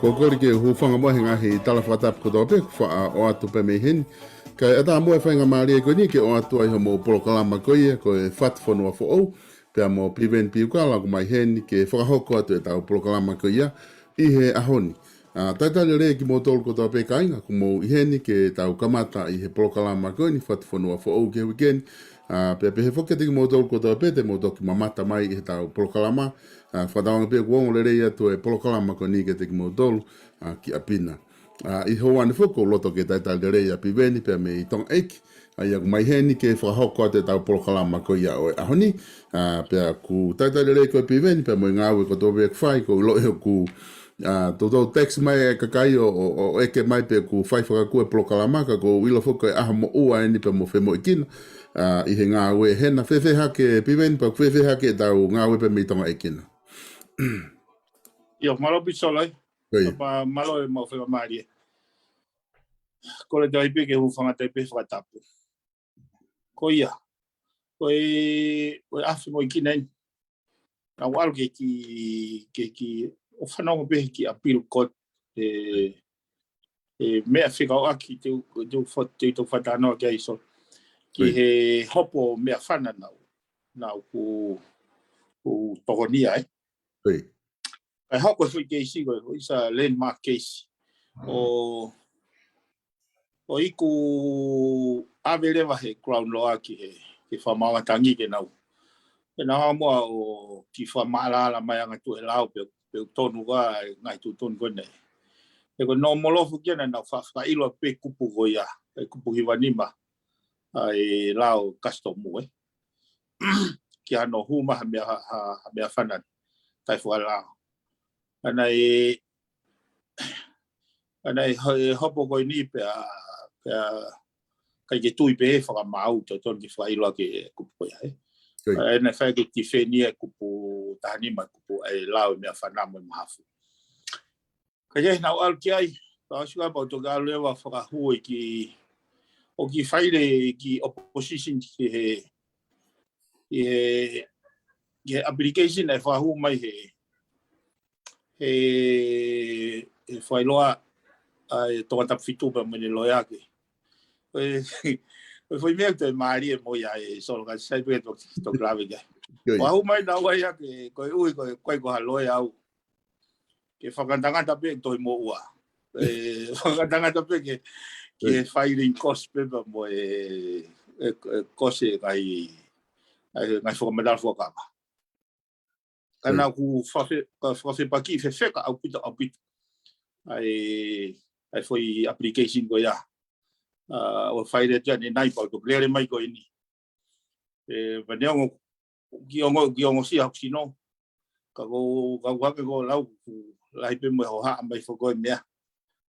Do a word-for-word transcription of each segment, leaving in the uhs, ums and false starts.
Ko e kole ke u hūfanga mo e ngaahi tala fakatapu kotoa pē kuo faʻa ʻoatu pē mei heni. Kae ʻatā mo e faingamālie ko eni ke ʻoatu ai hoʻomou polokalama ko ia ko e Fatu Fonua Foʻou, pea mo Piveni Piukala ʻoku mai heni ke fakahoko atu ʻetau polokalama ko ia ʻi he ʻaho ni. ʻA, talitali lelei kimoutolu kotoa pē kāinga, kuo mou ʻi heni ke tau kamata ʻi he polokalama ko eni Fatu Fonua Foʻou ki he uike ni. ʻA, pea pehē foki kiate kimoutolu kotoa pē te mou toki mamata mai ʻi heʻetau polokalama. ʻA, fakatauange pē kuo ongo lelei atu e polokalama ko eni kiate kimoutolu, ʻa, ki ʻapi na. ʻA, ʻi he ʻaho ni foki ʻoku ou loto ke talitali lelei ʻa Piveni pea mei Tonga ʻEiki, ʻa ia ʻoku mai heni ke fakahoko atu ʻetau polokalama ko ia ʻo e ʻaho ni. ʻA, pea ʻoku talitali lelei koe Piveni pea mo e ngāue kotoa pē ʻoku fai, ʻoku ou ʻiloʻi ʻoku, ʻa, toutou text mai e kakai ʻo, ʻo, ʻo ʻeke mai pe ʻoku fai fakakū e polokalama, ka ʻoku ou ʻilo foki ko e ʻaho moʻua eni pea mo femoʻuekina, ʻa, ʻi he ngāue hena. Fēfē hake Piveni, pea ʻoku fēfē hake ʻetau ngāue pea mei Tonga ʻEiki na? ʻIo, mālō ʻaupito Solo. Ko ia. Pea mālō e maʻu faingamālie. Kole atu ai pē ke hūfanga atu ai pē he fakatapu. Ko ia. Ko e, ko e ʻaho femoʻuekina eni. Naʻá ku ʻalu ki he, ki he, ki he, ʻo fanongo pē ki he appeal court, e, e meʻa fekauʻaki te u, te u fa-, te u toki fakatalanoa ki ai Solo. Ki Right. he hopo meʻafana naʻá ku, naʻá ku, ku tokonia ai. Right. Kae hoko e foʻi keisi ko ē, it's a landmark case. ʻO, ʻo iku ʻave leva he Crown Law ki he, ki he Fakamaauʻanga Tangi ke nau, ke nau hanga muʻa ʻo kiʻi fakamaʻalaʻala mai ʻa e ngaahi tuʻu ʻe lau pe, pe ʻoku tonu ka e ngaahi tuʻutuʻuni ko eni. He ko e nōmolo foki ia naʻa nau fa-, fakaʻilo pē kupu ko ia, e kupu hiva nima ʻa e lao custom ē. Ki hano hū mai ha meʻa, ha, ha, ha meʻafana taʻefakalao. ʻA ia naʻe, ʻa ia naʻe ho-, e hopo ko eni pea, pea ʻikai ke tui pē he fakamaau, totonu ke fakaʻilo ʻaki e kupu ko ia ē. Right. ʻA ia naʻe fai ke tifeni e kupu taha nima, kupu ʻa e lao e meʻafana mo e mahafu. Ka ʻi heʻenau ʻalu ki ai, ka ʻosi ka pau toki ʻalu leva fakahū ʻi he, ʻo kiʻi file kiʻi opposition ki he, ki he, ki he application naʻe fakahū mai he, he, he failoa ʻa e Tongatapu fitu pea mo ʻene loea ke. Ko e, ko e foʻi meʻa toe mālie mo ia ē Solo ka sai pē toki, toki lave ki ai. Right. Fakahū mai naʻa ku ʻai ʻa ke, ko e ui, ko e, ko e ko ha loea au. Ke fakangatangata pē toe moʻua. E, fakangatangata pē ke, ke Right. filing cost pē pea mo e, e, e cost e ngaahi, e ngaahi fakamatala fuakava. Ka Right. naʻá ku fakafe-, ka fakafepaki fefeka ʻaupito, ʻaupito. ʻA e, ʻa e foʻi application ko ia. ʻA, ʻo file atu ia ʻanenai pea u toki lele mai ko eni. E, pea neongo, kiʻi ongo, kiʻi ongosia hoku sino. Ka ko, ka ko hake ko lau, ʻoku lahi pē mo e hohaʻa mai foki e meʻa.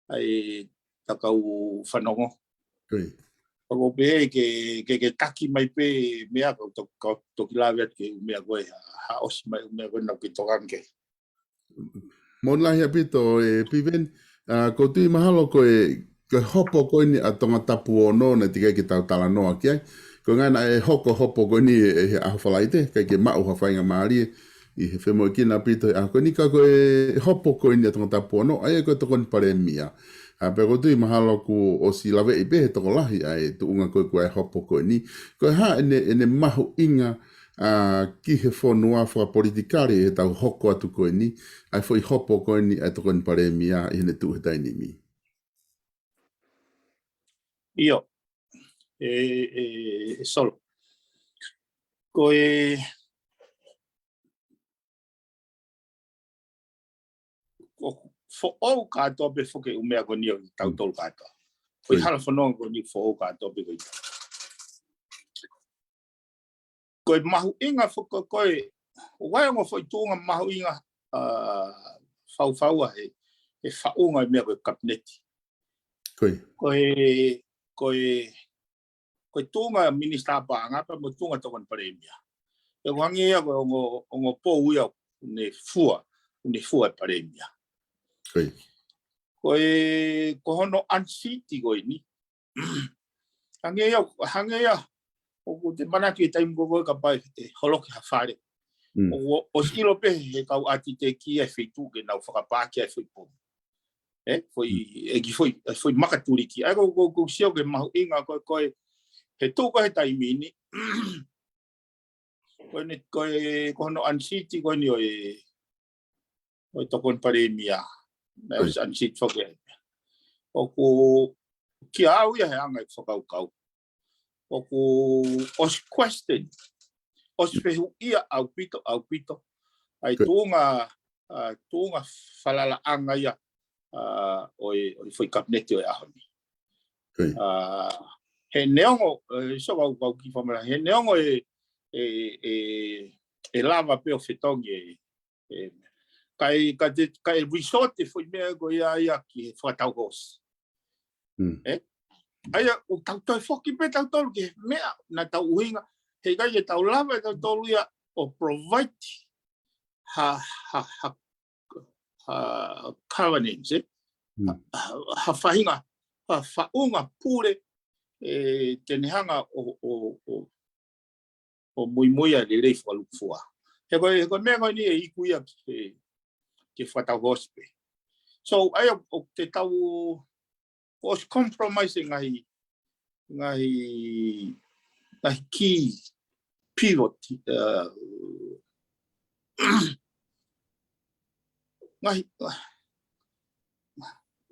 ʻA e, ta kau fanongo. Right. Ka ko pē ke, ke, ke taki mai pē meʻa ka to-, ka toki lave atu ki he meʻa ko ē, ha, ha ʻosi mai meʻa ko ē naʻá ku kei tokanga ki ai. Mālō lahi ʻaupito ē Piveni, ʻa, ʻoku ou tui mahalo ko e, ko e hopo ko eni ʻa Tongatapu ono naʻe teʻeki ai ke tau talanoa ki ai. Ko e ʻuhinga naʻe hoko hopo ko eni ē, ē he ʻaho Falaite, ʻikai ke maʻu ha faingamālie ʻi he femoʻuekina ʻaupito he ʻaho ko eni ka ko e hopo ko eni ʻa Tongatapu ono, ʻa ia ko e tokoni palēmia. ʻA, pea ʻoku ou tui mahalo kuo ʻosi laveʻi pē he tokolahi ʻa e tuʻunga ko ē ko e hopo ko eni. Ko e hā ʻene, ʻene mahuʻinga, ʻa, ki he fonua fakapolitikale ʻi heʻetau hoko atu ko eni, ʻa e foʻi hopo ko eni ʻa e tokoni palēmia ʻi heʻene tuʻu he taimi ni. ʻIo, e, e, e Solo. Ko e, ʻoku foʻou kātoa pē foki e ʻū meʻa ko eni ʻo tautolu kātoa. Foʻi Right. hala fononga ko eni foʻou kātoa pē ko eni. Ko e mahuʻinga foki ko e, ʻoku ʻi ai ongo foʻi tuʻunga mahuʻinga, ʻa, faufaua he, he faʻunga e meʻa ko e kapineti. Ko ia. Ko e, ko e, ko e tuʻunga minisitā paʻanga pea mo e tuʻunga tokoni palēmia. ʻE ʻoku hangē ia ko e ongo, ongo pou ia ʻoku ne fua, ʻoku ne fua e palēmia. Ko ia. Ko e, ko hono unseat ko eni. Hangē ia, hangē ia, ʻoku te manatu e taimi ko ē kapau ʻe holoki ha fale. Mm. ʻO, ʻosi ʻilo pē he kau ʻātiteki e feituʻu ke nau fakapaaki ai e foʻi pomu. ʻE, foʻi, ʻe ki foʻi, foʻi makatuliki. ʻA ia ko, ko, ko sio ki he mahuʻinga ko, ko e, he tuʻu ko ē he taimi ni, ko eni, ko e, ko hono unseat ko eni ʻo e, ʻo e tokoni palēmia. Naʻe ʻosi unseat foki. ʻOku, kia au ia he anga ʻeku fakakaukau, ʻoku ʻosi question, ʻosi fehuʻia ʻaupito, ʻaupito ʻa e tuʻunga, ʻa, tuʻunga falalaʻanga ia, ʻa, ʻo e, ʻo e foʻi kapineti ʻo e ʻaho ni. ʻA, he neongo, ʻe, so kau, kau ki famala, he neongo ʻe, ʻe, ʻe, ʻe lava pē ʻo fetongi ʻe, ʻe, kae, kae te, kae resort e foʻi meʻa ko ia ia ki he fakatau hoosi. ʻE? ʻA ia, ʻoku tau toe foki pē tautolu ki he meʻa naʻa tau ʻuhinga, he ʻikai ke tau lava ʻe tautolu ia ʻo provide ha, ha, ha, ha governance, ʻe? Ha, ha faʻahinga, ha faʻunga pule, ʻe, te ne hanga ʻo, ʻo, ʻo, ʻo muimui ʻa e lelei fakalukufua. He ko e, he ko e meʻa ko eni ʻe iku ia ki he, ki he fakatau hoosi pē. So, ʻa ia ʻoku te tau, ʻosi compromise e ngaahi, ngaahi, ngaahi key pivot, ʻa, ngaahi,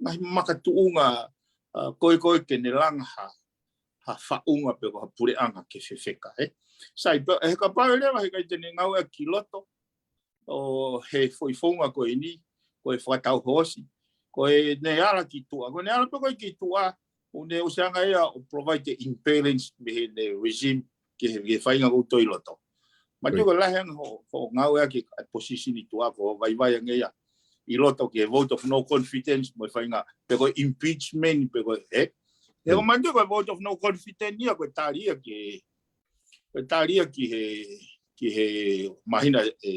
ngaahi makatuʻunga, ʻa, ko e, ko e ke ne langa ha, ha faʻunga pe ko ha puleʻanga ke fefeka, ʻe. Sai, pea, he kapau leva he ʻikai te ne ngāueʻaki ki loto, ʻo he foʻi founga ko eni, ko e fakatau hoosi, ko ʻene ala ki tuʻa, ko ʻene ala pē ko ē ki tuʻa, ʻoku ne ʻosi hanga ia ʻo provide e imbalance mei heʻene regime ki he, ki he faʻahinga ʻoku toe ʻi loto. Manatuʻi ko e lahi ange hoʻo, hoʻo ngāueʻaki ʻa e position ʻi tuʻa ko e vaivai ange ia ʻi loto ki he vote of no confidence mo e faʻahinga, pe ko e impeachment, pe ko e, ʻe. He ko e manatuʻi ko e vote of no confidence ia ko e tali ia ki he, ko e tali ia ki he, ki he māhina, ʻe,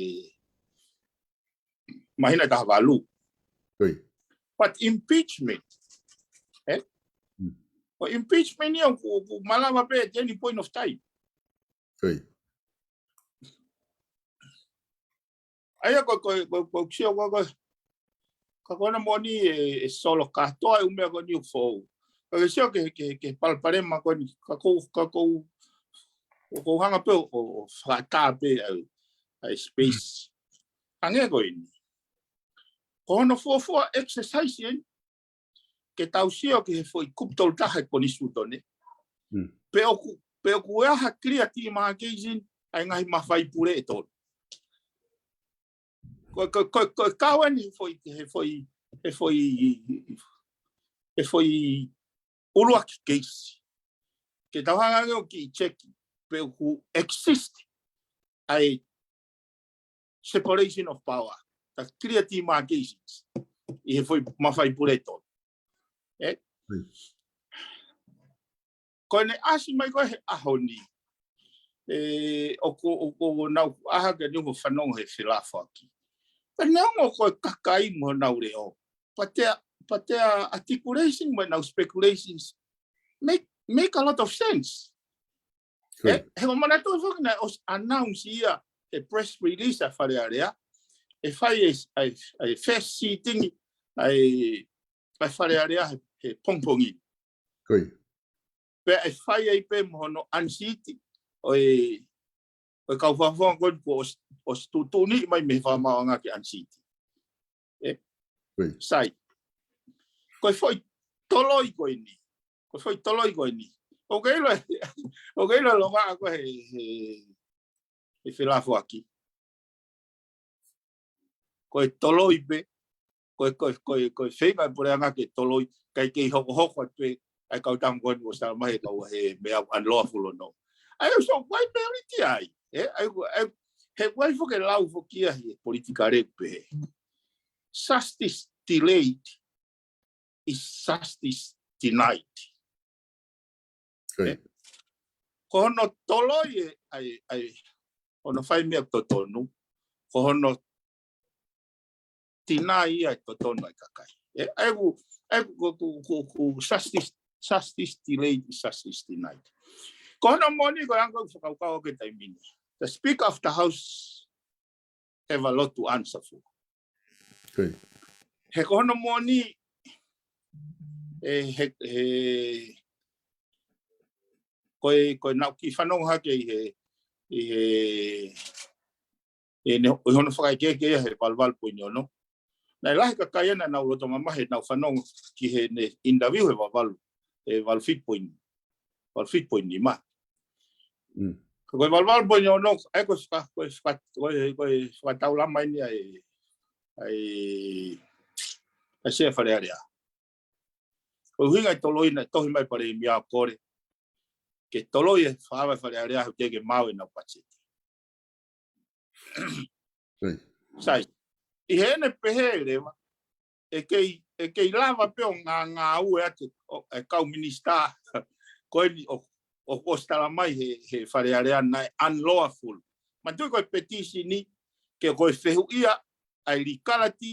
māhina ʻe taha valu. But impeachment, ʻe? Ko e impeachment ia ʻoku, ʻoku malava pē at any point of time. ʻA ia ko, ko, ko, ko, sio ko, ko, ka ko hono moʻoni ʻe, ʻe Solo kātoa e ʻū meʻa ko eni ʻoku fou. Ka ke sio ki he, ki he, ki he palopalema ko eni, ka ʻoku, ka ʻoku, ʻoku ou hanga pē ʻo, ʻo, ʻo fakatā pē ʻa e, ʻa e space. Ange ko eni. Ko hono fuofua exercise eni, ke tau sio ki he foʻi kupu tolu taha ʻo e konisitūtone. Pe ʻoku, pe ʻoku ʻi ai ha clear demarcation ʻa e ngaahi mafai pule ʻe tolu. Ko, ko, ko, ko e kau eni he foʻi, he foʻi, he foʻi, he foʻi ʻuluaki keisi. Ke tau hanga ange ʻo kiʻi check pe ʻoku exist ʻa e separation of power, the clear demarcations ʻi he foʻi mafai pule ʻe tolu. ʻE? Ko ʻene ʻasi mai ko ē he ʻaho ni, ʻe, ʻoku, ʻoku, ʻoku nau ʻaha ke nau fanongo he felāfoaki. Ka neongo ko e kakai mo nau leʻo. But their, but their articulation mo nau speculations make, make a lot of sense. ʻE, he ko e manatuʻi foki naʻe ʻosi announce ia he press release ʻa Fale Alea, ʻe fai e, ʻa e, ʻa e first sitting ʻa e, ʻa e Fale Alea he, he pongipongi. Pea ʻe fai ai pē mo hono unseat ʻo e, ʻo e kau fakafofonga ko eni kuo ʻosi, ʻosi tuʻutuʻuni mai mei he fakamaauʻanga ke unseat. ʻE? Sai. Ko e foʻi toloi ko eni. Ko e foʻi toloi ko eni. ʻOku ke ʻilo, ʻoku ke ʻilo longaʻa ko ē he, he, he felāfoaki. Ko e toloi pē, ko e, ko e, ko e, ko e feinga e puleʻanga ke toloi, kae kei hokohoko atu pē ʻa e kau tama ko eni ʻoku sala mai he kau he meʻa unlawful ʻo nau. ʻA ia so why penalty ai? ʻE, ʻa ia, ʻa ia, he why foki lau foki ia he politikale pē. Justice delayed is justice denied. ʻE? Ko hono toloi e, ʻa e, ʻa e, hono fai meʻa totonu, ko hono deny ia e totonu ʻa e kakai. ʻE, ʻa ia ʻoku, ʻa ia ʻoku, ʻoku, ʻoku, ʻoku justice, justice delayed is justice denied. Ko hono moʻoni ko e anga ʻeku fakakaukau ʻoku ke taimi ni. The Speaker of the House have a lot to answer for. He ko hono moʻoni ʻe he, he, ko e, ko e naʻa ku kiʻi fanongo hake ʻi he, ʻi he, ʻi he, ʻi hono fakaʻekeʻeke ia he valuvalu poini ono. Naʻe lahi e kakai ia naʻa nau loto mamahi he nau fanongo ki heʻene interview he valuvalu, he valu fitu poini, valu fitu poini nima. Ko e valuvalu poini ono, ʻa ia ko e faka-, ko e faka-, ko e, ko e fakataulama eni ʻa e, ʻa e, ʻa e Sea Fale Alea. Ko e ʻuhinga e toloi naʻe tohi mai Palēmia ʻo kole ke toloi e fakaava Fale Alea he ʻoku teʻeki ke maau ʻenau patiseti. Sai, ʻi heʻene pehē leva, ʻe kei, ʻe kei lava pē ʻo ngāngāue atu ʻo, e kau minisitā ko eni ʻo, ʻo, ʻosi tala mai he, he Fale Alea naʻe unlawful. Manatuʻi ko e petisini ke ko e fehuʻia ʻa e legality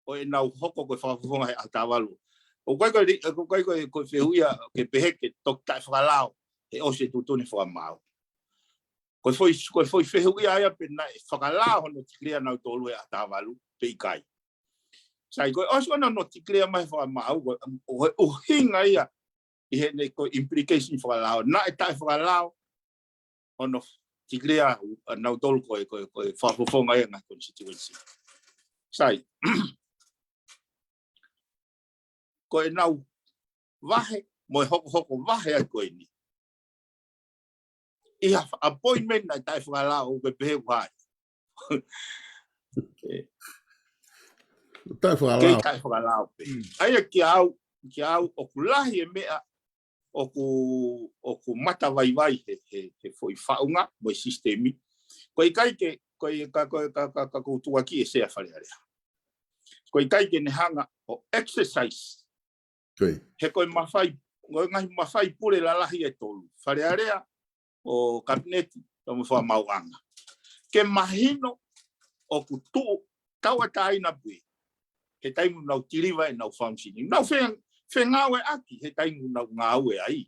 ʻo ʻenau hoko ko e fakafofonga he ʻaho taha valu. ʻOku ʻikai ko e li-, ʻoku ʻikai ko e, ko e fehuʻia ke pehē ke toki taʻefakalao he ʻosi e tuʻutuʻuni fakamaau. Ko e foʻi, ko e foʻi fehuʻia ia pe naʻe fakalao hono tikilea nautolu he ʻaho taha valu pe ʻikai. Sai, ko e ʻosi ʻona hono tikilea mai fakamaau, ko e, ko e ʻuhinga ia ʻi heʻene ko e implication fakalao, naʻe taʻefakalao hono tikilea ʻa nautolu ko e, ko e, ko e fakafofonga ia ʻa e constituency. Sai, ko ʻenau vahe, mo e hokohoko vahe ʻa ko eni. ʻI ha appointment naʻe taʻefakalao ʻoku ke pehē ʻoku hai. Taʻefakalao. Kei taʻefakalao pē. ʻA ia kia au, kia au ʻoku lahi e meʻa ʻoku, ʻoku matavaivai he, he, he foʻi faʻunga mo e sisitemi. Ko e ʻikai ke, ko e ka, ko e ka, ka, ka ko tuaki e Sea Fale Alea. Ko e ʻikai ke ne hanga ʻo exercise. He ko e mafai, ko e ngaahi mafai pule lalahi ʻe tolu. Fale Alea, ʻo Kapineti, pea mo e Fakamaauʻanga. Ke mahino ʻoku tuʻu tauʻatāina pē he taimi ʻoku nau tiliva ʻenau function. Nau fe-, fengāueʻaki he taimi ʻoku nau ngāue ai.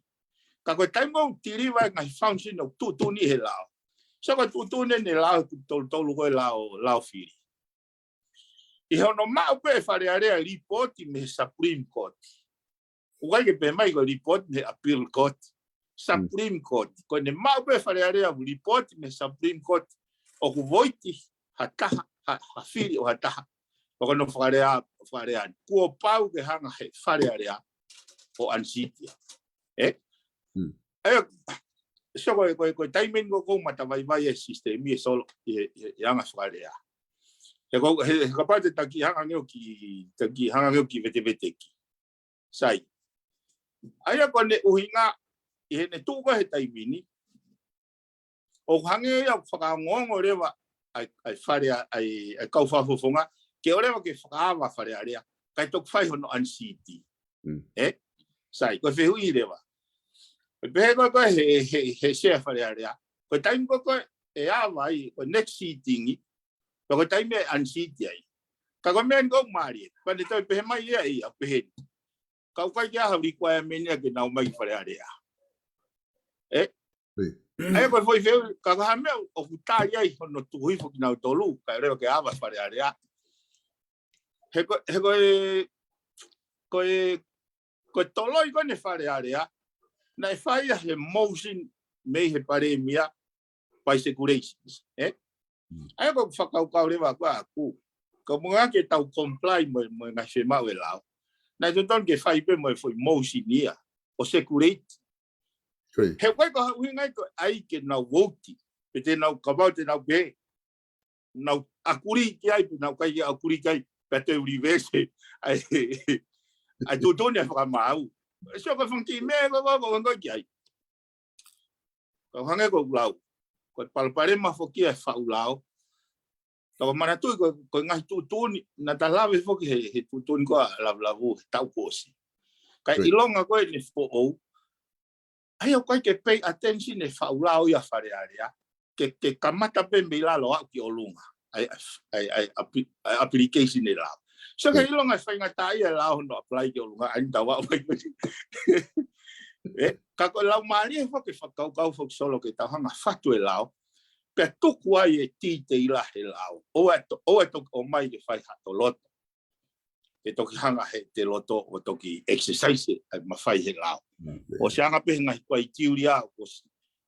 Ka ko e taimi ʻoku tiliva e ngaahi function ʻoku tuʻutuʻuni he lao. So ko e tuʻutuʻuni ʻene lao ʻoku tolutolu ko e lao, lao fili. ʻI hono maʻu pē ʻe Fale Alea lipooti mei he Supreme Court. ʻOku ʻikai ke pehē mai ko e lipooti mei he Appeal Court. Supreme Court. Ko ʻene maʻu pē ʻe Fale Alea lipooti mei he Supreme Court ʻoku voiti ha taha, ha, ha fili ʻo ha taha. Pea ko hono fakalea, fakalea ni. Kuo pau ke hanga he Fale Alea ʻo unseat ia. ʻE? ʻE, so ko e, ko e, ko e taimi eni ʻoku ou matavaivai e sisitemi ʻe Solo, ʻi he, ʻi he, ʻi he anga fakalea. He ko, he, he kapau te ta kiʻi hanga ange ʻo kiʻi, ta kiʻi hanga ange ʻo kiʻi veteveteki. Sai. ʻA ia ko ʻene ʻuhinga, ʻi heʻene tuʻu ko ē he taimi ni, ʻoku hangē ia ʻoku fakaongoongo leva ʻa e, ʻa e Fale ʻa, ʻa e, ʻa e kau fakafofonga, ke ʻoua leva ke fakaava Fale Alea, kae toki fai hono unseat. ʻE? Sai, ko e fehuʻi leva. ʻE pehē ko ē ko ē he, he, he Sea Fale Alea. Ko e taimi ko ē ko ē ʻe ava ai, ko e next sitting, pea ko e taimi ʻe unseat ai. Ka ko e meʻa ni ʻoku mālie, pea ne toe pehē mai ia ʻe ia, pehē ni. Ka ʻoku ʻikai ke ʻi ai ha requirement ia ke nau ō mai ki Fale Alea. ʻE? ʻA ia ko e foʻi fehuʻi, ka ko e hā e meʻa ʻoku tali ai hono tuku hifo kinautolu, kae ʻoua leva ke ava Fale Alea. He ko, he ko e, ko e, ko e toloi ko eni e Fale Alea, naʻe fai ia he motion mei he Palēmia by circulations, ʻe? ʻA ia ko e fakakaukau leva ko ē ʻaʻaku. Ko e ʻuhinga ke tau comply mo, mo e ngaahi fiemaʻu e lao. Naʻe totonu ke fai pē mo e foʻi motion ia ʻo circulate. He ʻoku ʻikai ko ha ʻuhinga ia ko e ʻai ke nau vote. Pe te nau kapau te nau pehē. Nau agree ki ai, pe nau ʻikai ke agree ki ai. Pea te reverse. ʻA e, ʻa e tuʻutuʻuni ʻa e Fakamaau. So ko e fanga kiʻi meʻa ko, ko, ko, ko ki ai. Ka hangē ko e lau. Ko e palopalema foki ʻa e faʻu lao. Ka ko e manatuʻi ko, ko e ngaahi tuʻutuʻuni, naʻa ta lave foki he, he tuʻutuʻuni ko ē ʻa Lavulavu, he taʻu kuo ʻosi. Kae ʻilonga ko ē ʻene foʻou. ʻA ia ʻoku ʻikai ke pay attention e faʻu lao ia Fale Alea. Ke, ke kamata pē mei lalo ʻo aʻu ki ʻolunga. ʻA e, ʻa e, ʻa e, ʻa e api-, ʻa e application e lao. So ke ʻilonga e faingataʻaʻia e lao hono apply ki ʻolunga, ʻa eni tau aʻu mai ko ē. ʻE, ka ko e lau mālie foki e fakakaukau foki Solo ke tau hanga fatu e lao. Pea tuku ai e titeila he lao. ʻOua ʻe to-, ʻoua ʻe toki ō mai ke fai ha toloto. ke toki hanga he te loto ʻo toki exercise ʻa e mafai he lao. ʻOsi anga pē he ngaahi kuaitiulia ʻoku ʻosi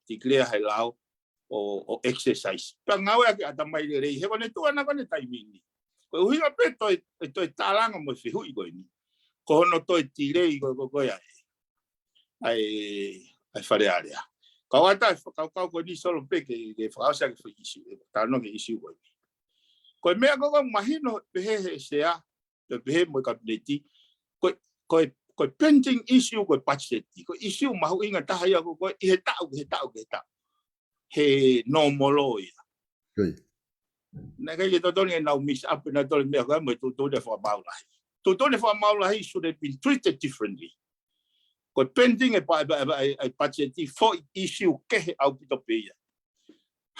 declare he lao ʻo, ʻo exercise. Pea ngāueʻaki ʻatamai lelei, he ko ʻene tuʻu ʻana ko ʻene taimi ni. Ko e ʻuhinga pē toe, toe tālanga mo e fehuʻi ko eni. Ko hono toe delay ko, ko, ko ia ʻa e, ʻa e Fale Alea. Kau ʻatā e fakakaukau ko eni Solo pē ke, ke fakaʻosi ʻaki e foʻi issue, ʻe talanoa ki he issue ko eni. Ko e meʻa ko ē ʻoku mahino pehē he sea, pea pehē mo e Kapineti, ko e, ko e, ko e pending issue ko e patiseti, ko e issue mahuʻinga taha ia ko ē, ko ē ʻi he taʻu, he taʻu, he taʻu. He normal law ia. Naʻe ʻikai ke totonu ke nau mix up ʻenautolu e meʻa ko ē mo e tuʻutuʻuni fakamaau lahi. Tuʻutuʻuni fakamaau lahi should have been treated differently. Ko e pending e pa-, e pa-, e pa-, e patiseti foʻi issue kehe ʻaupito pē ia.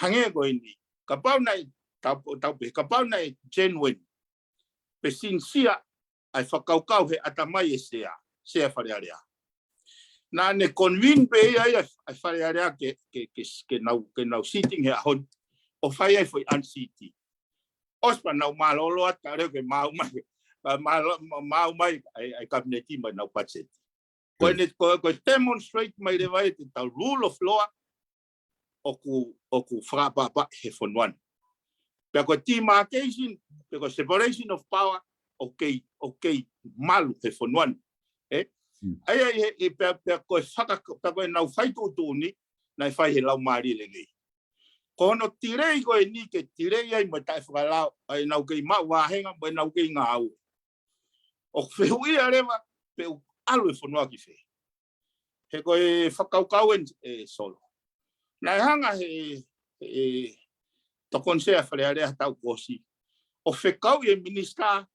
Hangē ko eni, kapau naʻe, tau, tau pehē, kapau naʻe genuine, pe sincere ʻa e fakakaukau he ʻatamai e sea, sea Fale Alea. Naʻa ne convene pē ia ʻa e Fale Alea ke, ke, ke, ke nau, ke nau sitting he ʻaho ni ʻo fai ai e foʻi unseat. ʻOsi pea nau mālōlō atu ʻa e leo ke maau mai, ma-, mālō-, ma-, maau mai ʻa e, ʻa e Kapineti mo ʻenau patiseti. Ko ʻene, ko, ko e demonstrate mai leva ʻe te tau rule of law, ʻoku, ʻoku fakaʻapaʻapa he fonua ni. Pea ko e demarcation, pea ko e separation of power, ʻoku kei, ʻoku kei malu he fonua ni. ʻE? ʻA ia, ʻe, ʻe, pea, pea ko e faka-, pea ko ʻenau fai tuʻutuʻuni, naʻe fai he laumālie lelei. Ko hono delay ko eni ke delay ai mo e taʻefakalao, ʻa ʻenau kei maʻu vāhenga, mo ʻenau kei ngāue. ʻOku fehuʻia leva, pe ʻoku ʻalu e fonua ki fē. He ko e fakakaukau eni, ʻe Solo. Naʻe hanga he, he tokoni sea Fale Alea he taʻu kuo ʻosi ʻo fekauʻi e minisitā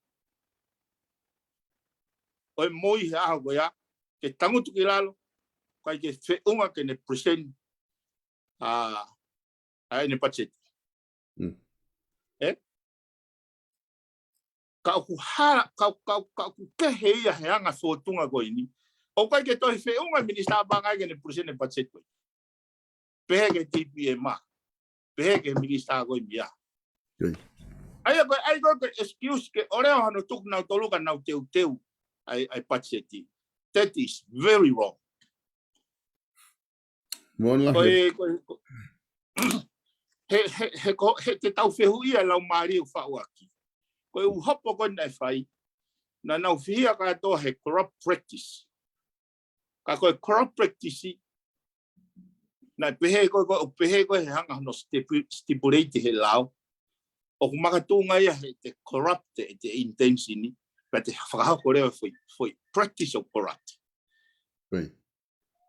ʻo e moi he ʻaho ko ia, ke tangutu ki lalo, kae ke feʻunga ke ne present ʻa, ʻa ʻene patiseti. ʻE? Ka ʻoku hala, ka, ka, ka ʻoku kehe ia he anga fōtunga ko eni. ʻOku ʻikai ke toe feʻunga e minisitā ʻa Pangai ke ne present e patiseti ko eni. Pehē ki he TPMA. Pehē ki he minisitā ko eni ia. ʻA ia ko e, ʻa ia ko e excuse ke ʻoua leva hano tuku nautolu ka nau teuteu ʻa e, ʻa e patiseti. That is very wrong. Ko e, ko e, ko, he, he, he, ko, he te tau fehuʻia e laumālie ʻoku faʻu ʻaki. Ko e ʻū hopo ko ē naʻe fai, naʻa nau fihia kātoa he corrupt practice. Ka ko e corrupt practice, naʻe pehē ko ē, ko e, ʻoku pehē ko ē he hanga hono stipu-, stipulate he lao, ʻoku makatuʻunga ia he te corrupt e te intention ni, pea te fakahoko leva foʻi, foʻi practice of corrupt.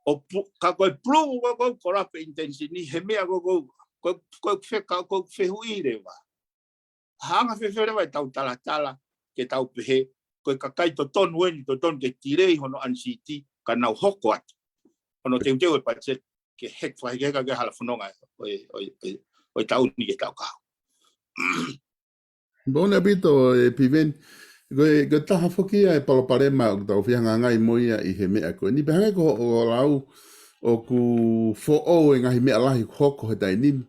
ʻO pu-, ka ko e prove ko ē ʻoku corrupt e intention ni, he meʻa ko ē, ko e, ko e feka-, ko e fehuʻi leva. Hanga fēfē leva ʻetau talatala, ke tau pehē, ko e kakai totonu eni, totonu ke delay hono unseat, ka nau hoko atu. Hono teuteu e patiseti, ke hek fai ke heka ke hala fononga, ʻo e, ʻo e, ʻo e, ʻo e taʻu ni ki he taʻu kahaʻu. Moʻoni ʻaupito, ʻe Piveni. Ko e, ko e taha foki ia e palopalema ʻoku tau fehangahangai mo ia ʻi he meʻa ko eni. Pea hangē ko hoʻo lau ʻoku foʻou e ngaahi meʻa lahi ʻoku hoko he taimi ni.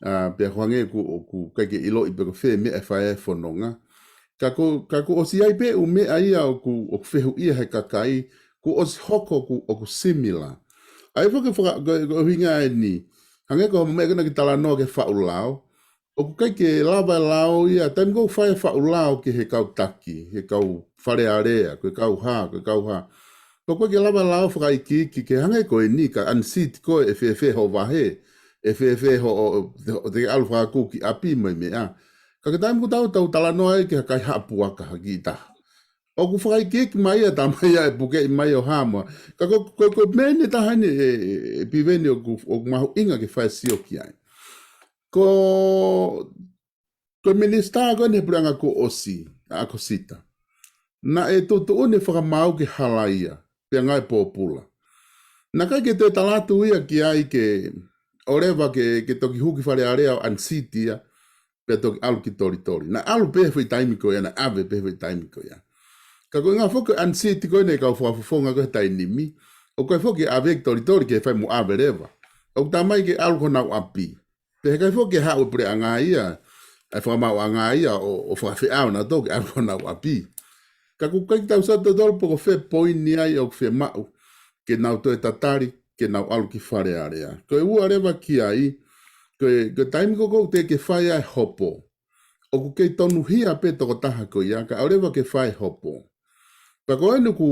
ʻA, pea ko e hangē ʻoku, ʻoku ʻikai ke ʻiloʻi pe ko fē meʻa ʻe fai ai e fononga. Ka ko, ka kuo ʻosi ʻi ai pē ʻū meʻa ia ʻoku, ʻoku fehuʻia he kakai, kuo ʻosi hoko ʻoku, ʻoku similar. ʻA ia foki faka-, ko, ko e ʻuhinga eni. Hangē ko e meʻa ko ena ke talanoa ki he faʻu lao. ʻOku ʻikai ke lava e lao ia, taimi ko ē ʻoku fai e faʻu lao ki he kau taki, he kau Fale Alea, ko e kau hā, ko e kau hā. ʻOku ʻikai ke lava e lao fakaikiiki ke hangē ko eni ka unseat koe ʻe fēfē hoʻo vahe, ʻe fēfē hoʻo, ʻo te ʻalu fakakū ki ʻapi mo e meʻa. Ka ko e taimi ko ē ʻoku tau, tau talanoa ai ki he kaihaʻa puaka ha kiʻi taha. ʻOku fakaikiiki mai ia, tā mai ia ʻe pukeʻi mai ʻo hā mo. Ka ko, ko, ko e meʻa eni ʻe taha eni ʻe, ʻe, ʻe Piveni ʻoku, ʻoku mahuʻinga ke fai e sio ki ai. Ko, ko e minisitā ko eni he puleʻanga kuo ʻosi, ʻa ʻAkosita. Naʻe tuʻutuʻuni fakamaau ke halaia, pea ngāue pōpula. Naʻe ʻikai ke toe tala atu ia ki ai ke ʻoua leva ke, ke toki hū ki Fale Alea ʻo unseat ia, pea toki ʻalu ki Tolitoli. Naʻe ʻalu pē he foʻi taimi ko ia, naʻe ʻave pē he foʻi taimi ko ia. Ka ko e ʻuhinga foki ko e unseat ko eni ʻa e kau fakafofonga ko ē he taimi ni, ʻoku ʻikai foki ke ʻave ki Tolitoli ke fai mo ʻave leva. ʻOku tā mai ke ʻalu ki honau ʻapi. Pea heʻikai foki ke haʻu e puleʻanga ia, ʻa e fakamaauʻanga ia ʻo, ʻo fakafeʻao nautolu ke ʻalu ki honau ʻapi. Ka ʻoku ʻikai ke tau sio tautolu pe ko fē poini ia ʻoku fiemaʻu ke nau toe tatali, ke nau ʻalu ki Fale Alea. Ko e ua leva ki ai, ko e, ko e taimi ko ē ʻoku teʻeki ke fai ai e hopo, ʻoku kei tonuhia pē tokotaha ko ia, kae ʻoua leva ke fai e hopo. Pea ko eni ʻoku,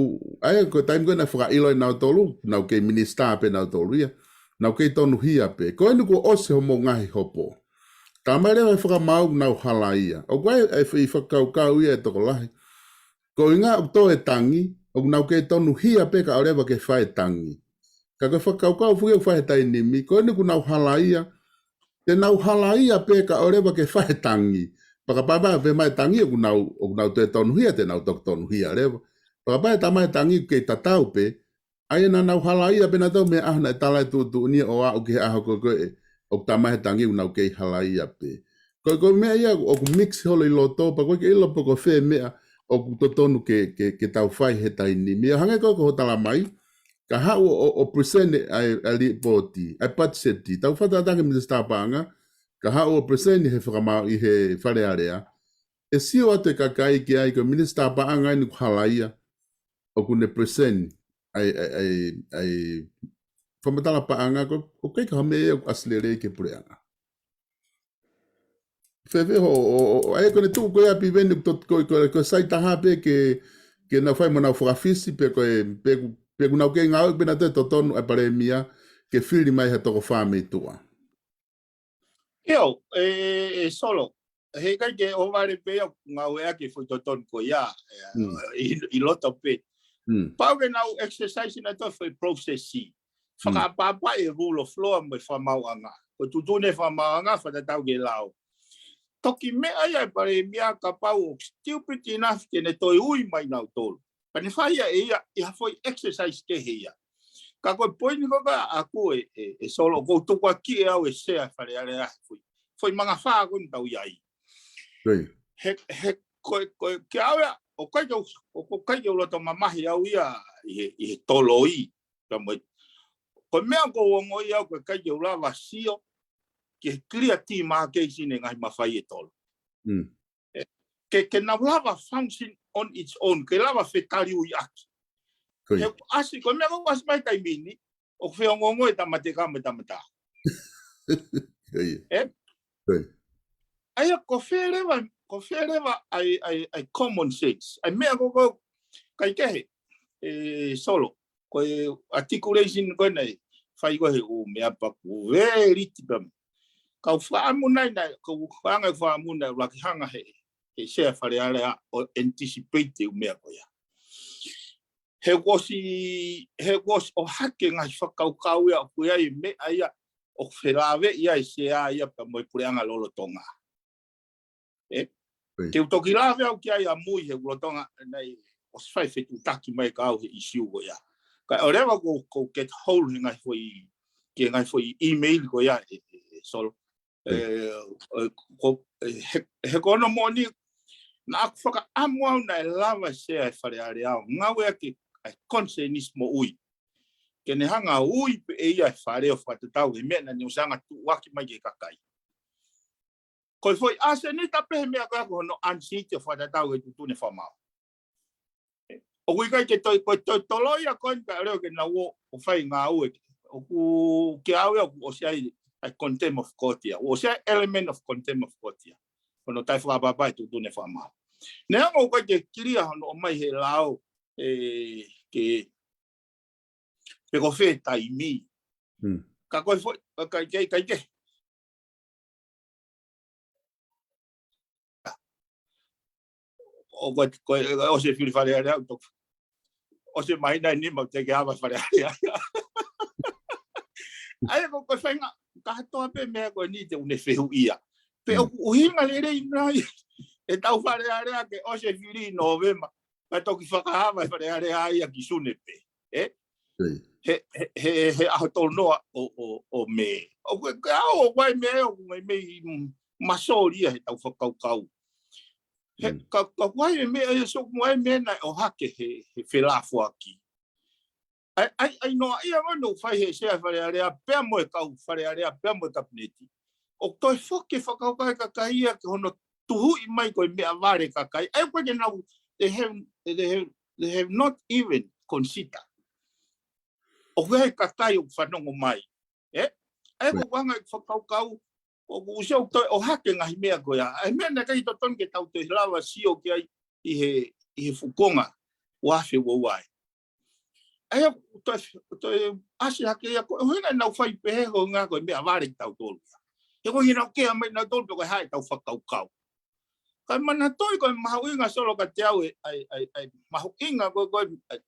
ʻa ia ko e taimi ko ē naʻe fakaʻilo ʻe nautolu, nau kei minisitā pē nautolu ia, nau kei tonuhia pē. Ko eni kuo ʻosi hoʻomou ngaahi hopo. Talamai leva ʻe he fakamaau ʻoku nau halaia. ʻOku ʻi ai e foʻi fakakaukau ia ʻa e tokolahi. Ko e ʻuhinga ʻoku tō e tangi, ʻoku nau kei tonuhia pē kae ʻoua leva ke fai e tangi. Ka ko e fakakaukau foki ʻoku fai he taimi ni, ko eni ʻoku nau halaia, te nau halaia pē kae ʻoua leva ke fai e tangi. Pea kapau ʻe pehē mai e tangi ʻoku nau, ʻoku nau toe tonuhia, te nau toki tonuhia leva. Pea kapau ʻe talamai e tangi ʻoku kei tatau pē, ʻa ia naʻa nau halaia pē nautolu mei he ʻaho naʻe tala e tuʻutuʻuni ʻo aʻu ki he ʻaho ko ē ko ē ʻoku talamai he tangi ʻoku nau kei halaia pē. Ko e, ko e meʻa ia ʻoku mix holo ʻi loto, pea ʻoku ʻikai ke ʻilo pe ko fē meʻa ʻoku totonu ke, ke, ke tau fai he taimi ni. Meʻa hangē ko ē ko hoʻo talamai, ka haʻu ʻo, ʻo, ʻo present ʻa e, ʻa e lipooti, ʻa e patiseti, tau fakatātā ki he minisitā paʻanga, ka haʻu ʻo present he fakamaau ʻi he Fale Alea, ʻe sio atu e kakai ki ai ko e minisitā paʻanga eni ʻoku halaia, ʻoku ne present ʻa e, ʻa e, ʻa e, ʻa e fakamatala paʻanga ko, ʻoku ʻikai ko ha meʻa ia ʻoku ʻasi lelei ki he puleʻanga. Fēfē hoʻo, ʻo, ʻo, ʻa ia ko ʻene tuʻu ko ia ʻa Piveni ʻoku tot-, ko, ko, ko e sai taha pē ke, ke nau fai mo nau fakafisi pe ko e, pe ʻoku, pe ʻoku nau kei ngāueʻaki pē nautolu e totonu ʻa e palēmia ke fili mai ha toko fā mei tuʻa. ʻIo, ʻe, ʻe Solo, heʻikai ke ʻohovale pē ia ʻoku ngāueʻaki e foʻi totonu ko ia, ʻe, Mm. ʻi, ʻi loto pē. Mm. Pau ke nau exercise nautolu e foʻi process. Mm. Fakaʻapaʻapaʻi e rule of law mo e fakamaauʻanga. Ko e tuʻutuʻuni e fakamaauʻanga fakatatau ki he lao. Toki meʻa ia e palēmia kapau ʻoku stupid enough ke ne toe ui mai nautolu. Pea ne fai ia ʻe ia, ʻi ha foʻi exercise kehe ia. Ka ko e poini ko ē ʻaku ʻe, ʻe, ʻe Solo, ʻoku ou tukuakiʻi ʻe au e sea e Fale Alea he foʻi, foʻi mangafā ko eni ʻoku tau ʻi ai. Right. He, he, ko e, ko e, kiate au ia, ʻoku ʻikai ke u, ʻoku ʻikai ke u loto mamahi au ia ʻi he, ʻi he toloi. Ka mo e, ko e meʻa ʻoku ou ongoʻi au ʻoku ʻikai ke u lava sio ki he clear demarcation e ngaahi mafai ʻe tolu. Mm. Ke, ke nau lava function on its own, ke lava fetaliuiʻaki. Ko ia. He ʻasi, ko e meʻa ʻoku ʻasi mai he taimi ni, ʻoku feongoongo e tamatea mo e tamatea. Ko ia. Ē? Ko ia. ʻA ia ko fē leva, ko fē leva ʻa e, ʻa e, ʻa e common sense. ʻA e meʻa ko ē, ʻikai ke he, ʻe Solo, ko e articulation ko ē naʻe fai ko ē he ʻū meʻa pea kuo veliti pē. Kau fakaʻamu nai, nai, kau fanga fakaʻamu nai, ʻuluaki hanga he, he sea e Fale Alea ʻo anticipate e ʻū meʻa ko ia. He kuo ʻosi, he kuo ʻosi ʻohake ngaahi fakakaukau ia, ʻoku ʻi ai e meʻa ia ʻoku felāveʻi ai e sea ia pea mo e puleʻanga lolotonga. Ē? Right. Te u toki lave au ki ai ʻamui he ʻoku lolotonga nai ʻosi fai fetuʻutaki mai ka au he ʻisiū ko ia. Kae ʻoua leva ʻoku ou, ʻoku ou get hold he ngaahi foʻi, ki he ngaahi foʻi email ko ia ʻe, ʻe, ʻe Solo. Right. Ē, ē, ko, ē, he, he ko hono moʻoni, naʻa ku fakaʻamu au naʻe lava e sea e Fale Alea ʻo ngāueʻaki ʻa e consensus moʻui. Ke ne hanga ʻo ui pē ʻe ia e Fale ʻo fakatatau he meʻa naʻa ne ʻosi hanga ʻo tuʻuaki mai ki he kakai. Ko e foʻi ʻasenita pē he meʻa ko ē ko hono unseat ʻo fakatatau ki he tuʻutuʻuni e fakamaau. ʻOku ʻikai ke toe, ko e toe toloi ia ko eni kae ʻoua leva ke nau ō ʻo fai ngāue. ʻOku kiate au ia ʻoku ʻosi ʻi ai ʻa e contempt of court ia. ʻOsi ʻi ai e element of contempt of court ia. Ko hono taʻefakaʻapaʻapa e tuʻutuʻuni e fakamaau. Neongo ʻoku ʻikai ke clear hono ʻomai he lao, ē, ke pe ko fē taimi. Hmm. Ka ko e foʻi, ka, ka, ka, ka, ka. ʻO ko, ko, ʻosi e fili Fale Alea, ʻoku toki, ʻosi e māhina ʻe nima ʻoku teʻeki ke ava Fale Alea. ʻA ia ko, ko e faʻahinga, kātoa pē meʻa ko eni te u ne fehuʻia. Pe Hmm. ʻoku ʻuhinga lelei nai ʻetau Fale Alea ke ʻosi e fili ʻi Nōvema. Ka toki fakaava e Fale Alea ia ki Sune pē, ē? Right. He, he, he, he ʻaho tolu noa ʻo, ʻo, ʻo Mē. ʻOku ke au ʻoku ʻi ai e meʻa ʻoku meimei masoli ia heʻetau fakakaukau. He, Mm. ka, ka ʻoku ʻi ai e meʻa ia Solo, ʻoku ʻi ai e meʻa naʻe ʻohake he, he felāfoaki. ʻAi, ʻai, ʻai noa ia ʻoku nau fai he sea Fale Alea pea mo e kau Fale Alea pea mo e kapineti. ʻOku toe foki e fakakaukau e kakai ia ki hono tuhuʻi mai ko e meʻavale e kakai. ʻAi ʻoku ʻikai ke nau they have, they have, they have not even considered. ʻOku ʻi ai e kakai ʻoku fanongo mai. ʻE? ʻA ia ko e anga e fakakaukau, ʻoku ʻusi ʻoku toe ʻohake ngaahi meʻa ko ia. ʻA e meʻa naʻe ʻikai totonu ke tau toe lava sio ki ai ʻi he, ʻi he fuʻu konga ua afe ua ua. ʻA ia ʻoku toe, toe ʻasi hake ia ko e ʻuhinga ʻenau fai pehē ko e ʻuhinga ko e meʻavale kitautolu ia. He ko e ʻuhinga ʻoku ʻikai ke ʻi ai mai nautolu pe ko e hā ʻetau fakakaukau. Kae manatuʻi ko e mahuʻinga Solo kiate au ʻa e, ʻa e, ʻa e, ʻa e mahuʻinga ko e, ko e, ʻa e,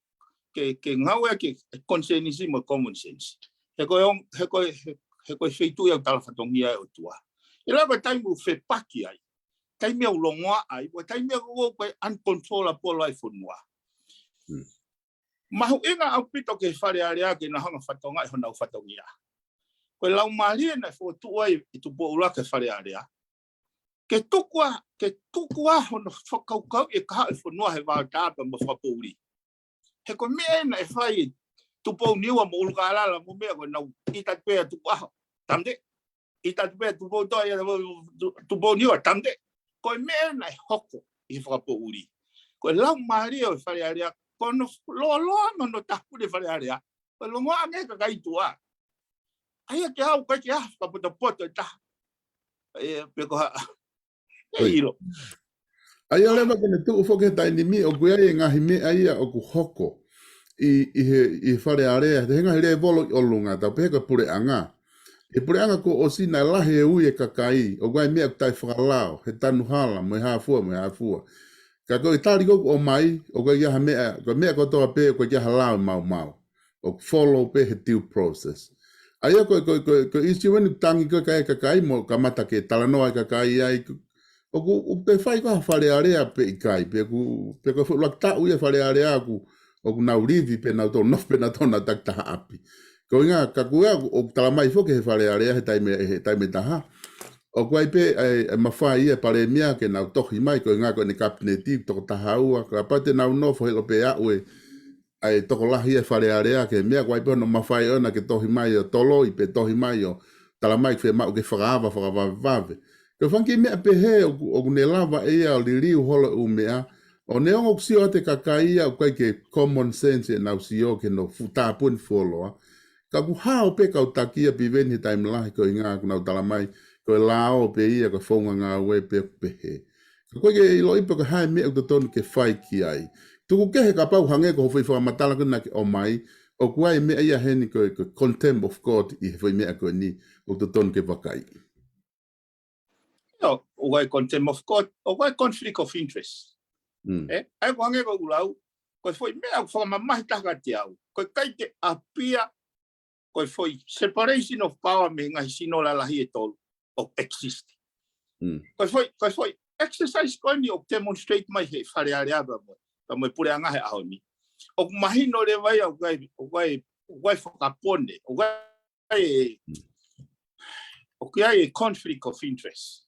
ke, ke ngāue ki he konisēnisi mo e common sense. He ko e ong-, he ko e, he, he ko e feituʻu ia ʻoku talafatongia ai e ʻOtua. ʻI he lava ko e taimi ʻoku fepaki ai, taimi ʻoku longoaʻa ai, ko e taimi ʻoku, ʻoku, ko e uncontrollable ai e fonua. Hmm. Mahuʻinga ʻaupito ki he Fale Alea ke nau hanga ʻo fatongia honau fatongia. Ko e laumālie naʻe fokotuʻu ai ʻe Tupou ʻUluaki e Fale Alea. Ke tuku ā, ke tuku ā hono fakakaukauʻi e kahaʻu e fonua he vaotapu mo e fakapoʻuli. He ko e meʻa ē naʻe fai ʻe Tupou Niua mo ʻUlukālala mo e meʻa ko ʻenau ʻita atu pē ʻa Tukuʻaho. Tamde. ʻIta atu pē ʻa Tupoutoʻa ia, Tu-, Tupouniua, tamde. Ko e meʻa ē naʻe hoko ʻi he fakapoʻuli. Ko e laumālie ʻo e Fale Alea, ko hono lōloa mo hono tāpuni e Fale Alea, ko e longoaʻa ange e kakai tuʻa. ʻA ia ke ʻoua ʻe ke ʻai ha fakapotopoto ʻe taha. ʻE, pe ko ha, ʻe ʻilo. ʻA ia leva ke ne tuʻu foki he taimi ni ʻoku ʻi ai e ngaahi meʻa ia ʻoku hoko ʻi, ʻi he, ʻi he Fale Alea, he ngaahi lēvolo ʻi ʻolunga, tau pehē ko e puleʻanga. ʻI he puleʻanga kuo ʻosi naʻe lahi e ui e kakai, ʻoku ʻi ai e meʻa ʻoku taʻefakalao, he tanu hala, mo e hā fua, mo e hā fua. Ka ko e tali ko ē ʻoku ʻomai, ʻoku ʻikai ha meʻa, ko e meʻa kotoa pē, ʻoku ʻikai ha lao maumau. ʻOku follow pē he due process. ʻA ia ko e, ko e, ko e, ko e issue eni ʻoku tangi ko ē ki ai e kakai mo kamata ke talanoa e kakai ai, ʻoku, ʻoku te fai ko ha Fale Alea pe ʻikai, pe ʻoku, pe ko e fuʻu laki taʻu ia e Fale Alea ʻoku, ʻoku nau livi pē nautolu, nofo pē nautolu ʻenau takitaha ʻapi. Ko e ʻuhinga, ka ko e ʻuhinga ʻoku, ʻoku talamai foki he Fale Alea he taimi, he taimi ʻe taha. ʻOku ʻi ai pē ʻa e, ʻa e mafai ia e Palēmia ke nau tohi mai, ko e ʻuhinga ko ʻene kapineti, toko taha ua, kapau te nau nofo holo pē ʻa e, ʻa e tokolahi e Fale Alea ki he meʻa, ʻoku ʻi ai pē hono mafai ʻoʻona ke tohi mai ʻo toloi pe tohi mai ʻo talamai ke fiemaʻu ke fakaava, fakavavevave. Ko e fanga kiʻi meʻa pehē ʻoku, ʻoku ne lava ʻe ia ʻo liliu holo e ʻū meʻa, ʻo neongo ʻoku sio atu e kakai ia ʻoku ʻikai ke common sense ʻenau sio ki hono fuʻu tāpuni fuoloa. Ka ʻoku hao pē kau taki ia Piveni he taimi lahi ko e ʻuhinga ʻoku nau talamai, ko e lao pē ia, ko e founga ngāue pē ʻoku pehē. Ka ʻoku ʻikai ke ʻiloʻi pe ko e hā e meʻa ʻoku totonu ke fai ki ai. Tuku kehe kapau hangē ko hoʻo foʻi fakamatala ko ena ke ʻomai, ʻoku ʻi ai e meʻa ia heni ko e, ko e contempt of court ʻi he foʻi meʻa ko eni ʻoku totonu ke vakai. ʻIo, ʻoku ʻi ai e contempt of court, ʻoku ʻi ai e conflict of interest. Mm. ʻE, ʻa ia ko e hangē ko ʻeku lau, ko e foʻi meʻa ʻoku fakamamahi taha kiate au, ko e ʻikai ke ʻapia, ko e foʻi separation of power mei he ngaahi sino lalahi ʻe tolu ʻoku exist. Mm. Ko e foʻi, ko e foʻi exercise ko eni ʻoku demonstrate mai he Fale Alea pea mo, pea mo e puleʻanga he ʻaho ni. ʻOku mahino leva ia ʻoku ʻi ai, ʻoku ʻi ai, ʻoku ʻi ai fakapone, ʻoku ʻi ai, ʻoku ʻi ai e conflict of interest.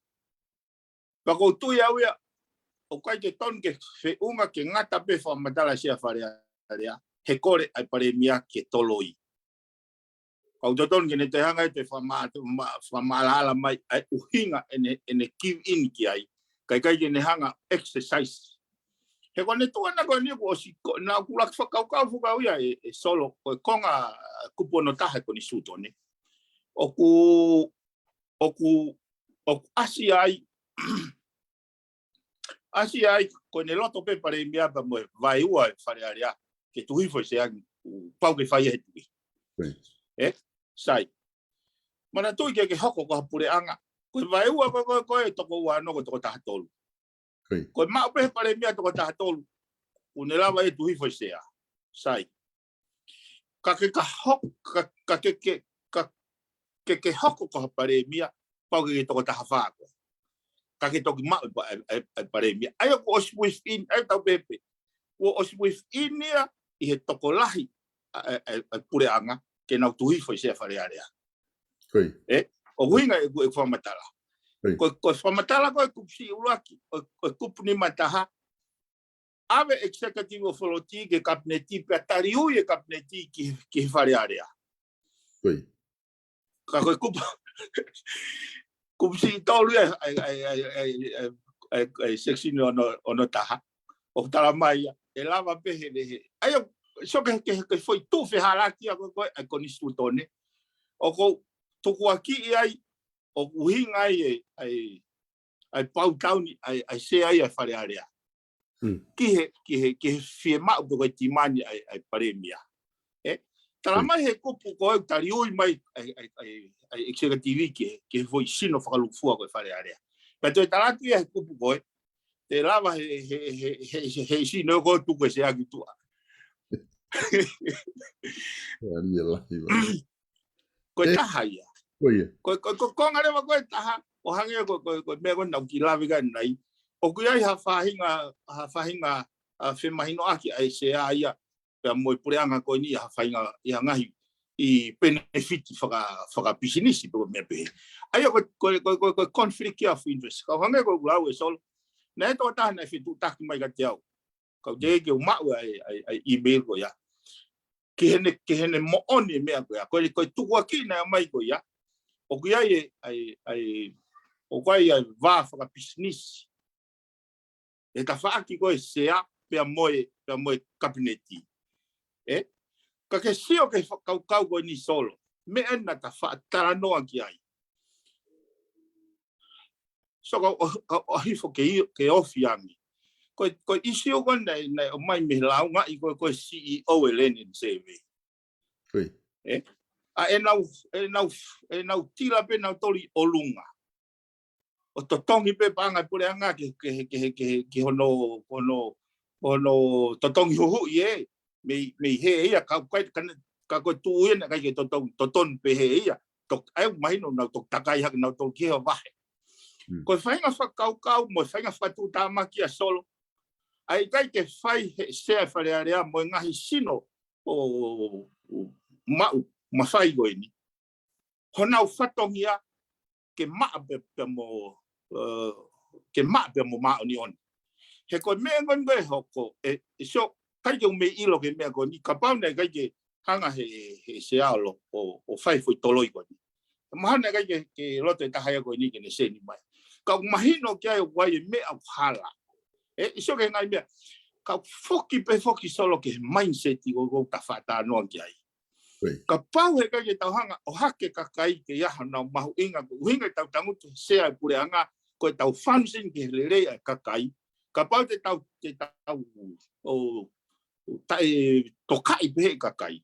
Pea ʻoku ou tui au ia, ʻoku ʻikai ke tonu ke feʻunga ke ngata pē fakamatala Sea Fale Alea, he kole ʻa e Palēmia ke toloi. Ka ʻoku totonu ke ne toe hanga ʻo toe fakama-, ma-, fakamaʻalaʻala mai ʻa e ʻuhinga ʻene, ʻene give in ki ai, kae ʻikai ke ne hanga exercise. He ko e tuʻunga ko eni kuo ʻosi ko, naʻa ku laki fakakaukau foki au ia ʻe, ʻe Solo, ko e konga kupu ono taha e konisitūtone. ʻOku, ʻoku, ʻoku ʻasi ai, ʻasi ai, ko ʻene loto pē Palēmia pea mo e vaeua e Fale Alea, ke tuhi foʻi Sea, pau ke fai he tuhi. Right. ʻE, sai. Manatuʻi ke ke hoko ko ha puleʻanga. Ko e vaeua ko, ko, ko e toko ua ono ko e toko taha tolu. Right. Ko e maʻu pē he Palēmia toko taha tolu, ʻoku ne lava ʻe tuhi foʻi Sea. Sai. Ka ke ka hok-, ka, ka ke, ke, ka ke, ke hoko ko ha Palēmia, pau ke ke toko taha fā koe. Ka ke toki maʻu e pa-, e, e, e Palēmia. ʻA ia kuo ʻosi within, ʻa ia tau pehē pē. Kuo ʻosi within ia ʻi he tokolahi ʻa, ʻa, ʻa, ʻa e puleʻanga, ke nau tuhi foʻi Sea Fale Alea. Ko ia. ʻE, ʻoku ʻuhinga ʻeku, ʻeku fakamatala. Ko ia. Ko, ko e fakamatala ko e kupu siʻi ʻuluaki, ʻo, ʻo e kupu nima taha, ʻave executive authority ki he kapineti, pea taliui e kapineti ki, ki he Fale Alea. Ko ia. Ka ko e kupu, kupu siʻi tolu ia, ʻa e, ʻa e section ono, ono taha. ʻoku tala mai ia, ʻe lava pē he, he, ʻa ia, sio ki he, ki he, ki he foʻi tuʻu fehālaaki ia ko ē, ko ē, ʻa e konisitūtone. ʻOku tukuakiʻi ai, ʻoku ʻuhinga ai e, ʻa e, ʻa e pau tauni, ʻa e, ʻa e sea ia ʻa e Fale Alea. Ki he, ki he, ki he fiemaʻu pe ko e timani ʻa e, ʻa e palēmia. ʻE, tala mai he kupu ko ē, tali ui mai ʻa e, ʻa e, ʻa e, ʻa e executive ki he, ki he foʻi sino fakalūkufua ko e Fale Alea. Pea toe tala atu ia he kupu ko ē, te lava he, he, he, he, he, he sino ko ē tuku e sea ki tuʻa. Ko e taha ia. Ko ia. Ko, ko, ko, ko ngā leva ko e taha, ʻo hangē ko, ko, ko e meʻa ko ē naʻa ku kiʻi lave ki ai ʻanenai. ʻOku ʻi ai ha faʻahinga, ha faʻahinga, ʻa, femahinoʻaki ʻa e sea ia, pea mo e puleʻanga ko eni ha faʻahinga ʻi ha ngaahi ʻi penefiti faka, fakapisinisi pe ko e meʻa pehē. ʻA ia ko, ko, ko, ko, ko e conflict of interest. Ka ʻo hangē ko ʻeku lau ʻe Solo. Naʻe tokotaha naʻe fetuʻutaki mai kiate au. Kau teʻeki ke u maʻu ʻa e, ʻa e, ʻa e email ko ia. Ki heʻene, ki heʻene moʻoni e meʻa ko ia. Ko e, ko e tukuakiʻi naʻe ʻomai ko ia. ʻOku ʻi ai e, ʻa e, ʻa e, ʻoku ʻi ai e vā fakapisinisi. ʻE tafaʻaki ko e sea, pea mo e, pea mo e kapineti. ʻE? Ka ke sio ki he fakakaukau ko eni Solo. Meʻa naʻa ta faʻa talanoa ki ai. So ka, ka, ka hifo ke i-, ke ofi ange. Ko e, ko e ʻisiū ko ē naʻe, naʻe ʻomai mei he lāunga ʻi ko e, ko e C E O e Land and Survey. ʻE? ʻA ʻenau, ʻenau, ʻenau tila pē nautolu ʻi ʻolunga. ʻO totongi pē paʻanga e puleʻanga ke, ke, ke, ke, ke hono, hono, hono totongi huhuʻi ē. Mei, mei hē ia ka, ka, ka, ka ko e tuʻu ia naʻe ʻikai ke totonu, totonu pē hē ia. Tok-, ʻa ia ʻoku mahino naʻa nau toki takai hake nautolu ki he vahe. Ko e faʻahinga fakakaukau, mo e faʻahinga fakatuʻutāmaki ʻa Solo. ʻA ia ʻikai ke fai he sea e Fale Alea mo e ngaahi sino ʻo, ʻo, ʻo maʻu, mafai ko eni. Honau fatongia ke maʻa pē, pea mo, ʻe, ke maʻa pea mo māʻoniʻoni. He ko e meʻa ko eni ko ē hoko, ʻe, ʻe sio, ʻikai ke u mei ʻilo ki he meʻa ko eni, kapau naʻe ʻikai ke hanga he, he sea ʻo, ʻo, ʻo fai foʻi toloi ko eni. Mahalo naʻe ʻikai ke, ke loto e taha ia ko eni ke ne seni mai. Ka ʻoku mahino ki ai ʻoku ʻi ai e meʻa ʻoku hala. ʻE, ʻe sio ki he ngaahi meʻa. Ka ʻoku foki pē foki Solo ki he mindset ʻoku, ʻoku ta faʻa talanoa ki ai. Kapau he ʻikai ke tau hanga ʻo ʻohake kakai ke ʻi ai hanau mahuʻinga ko e ʻuhinga ʻetau tangutu he sea e puleʻanga, ko ʻetau function ki he lelei ʻa e kakai. Kapau te tau, te tau, ʻo, ʻo taʻetokaʻi pē he kakai.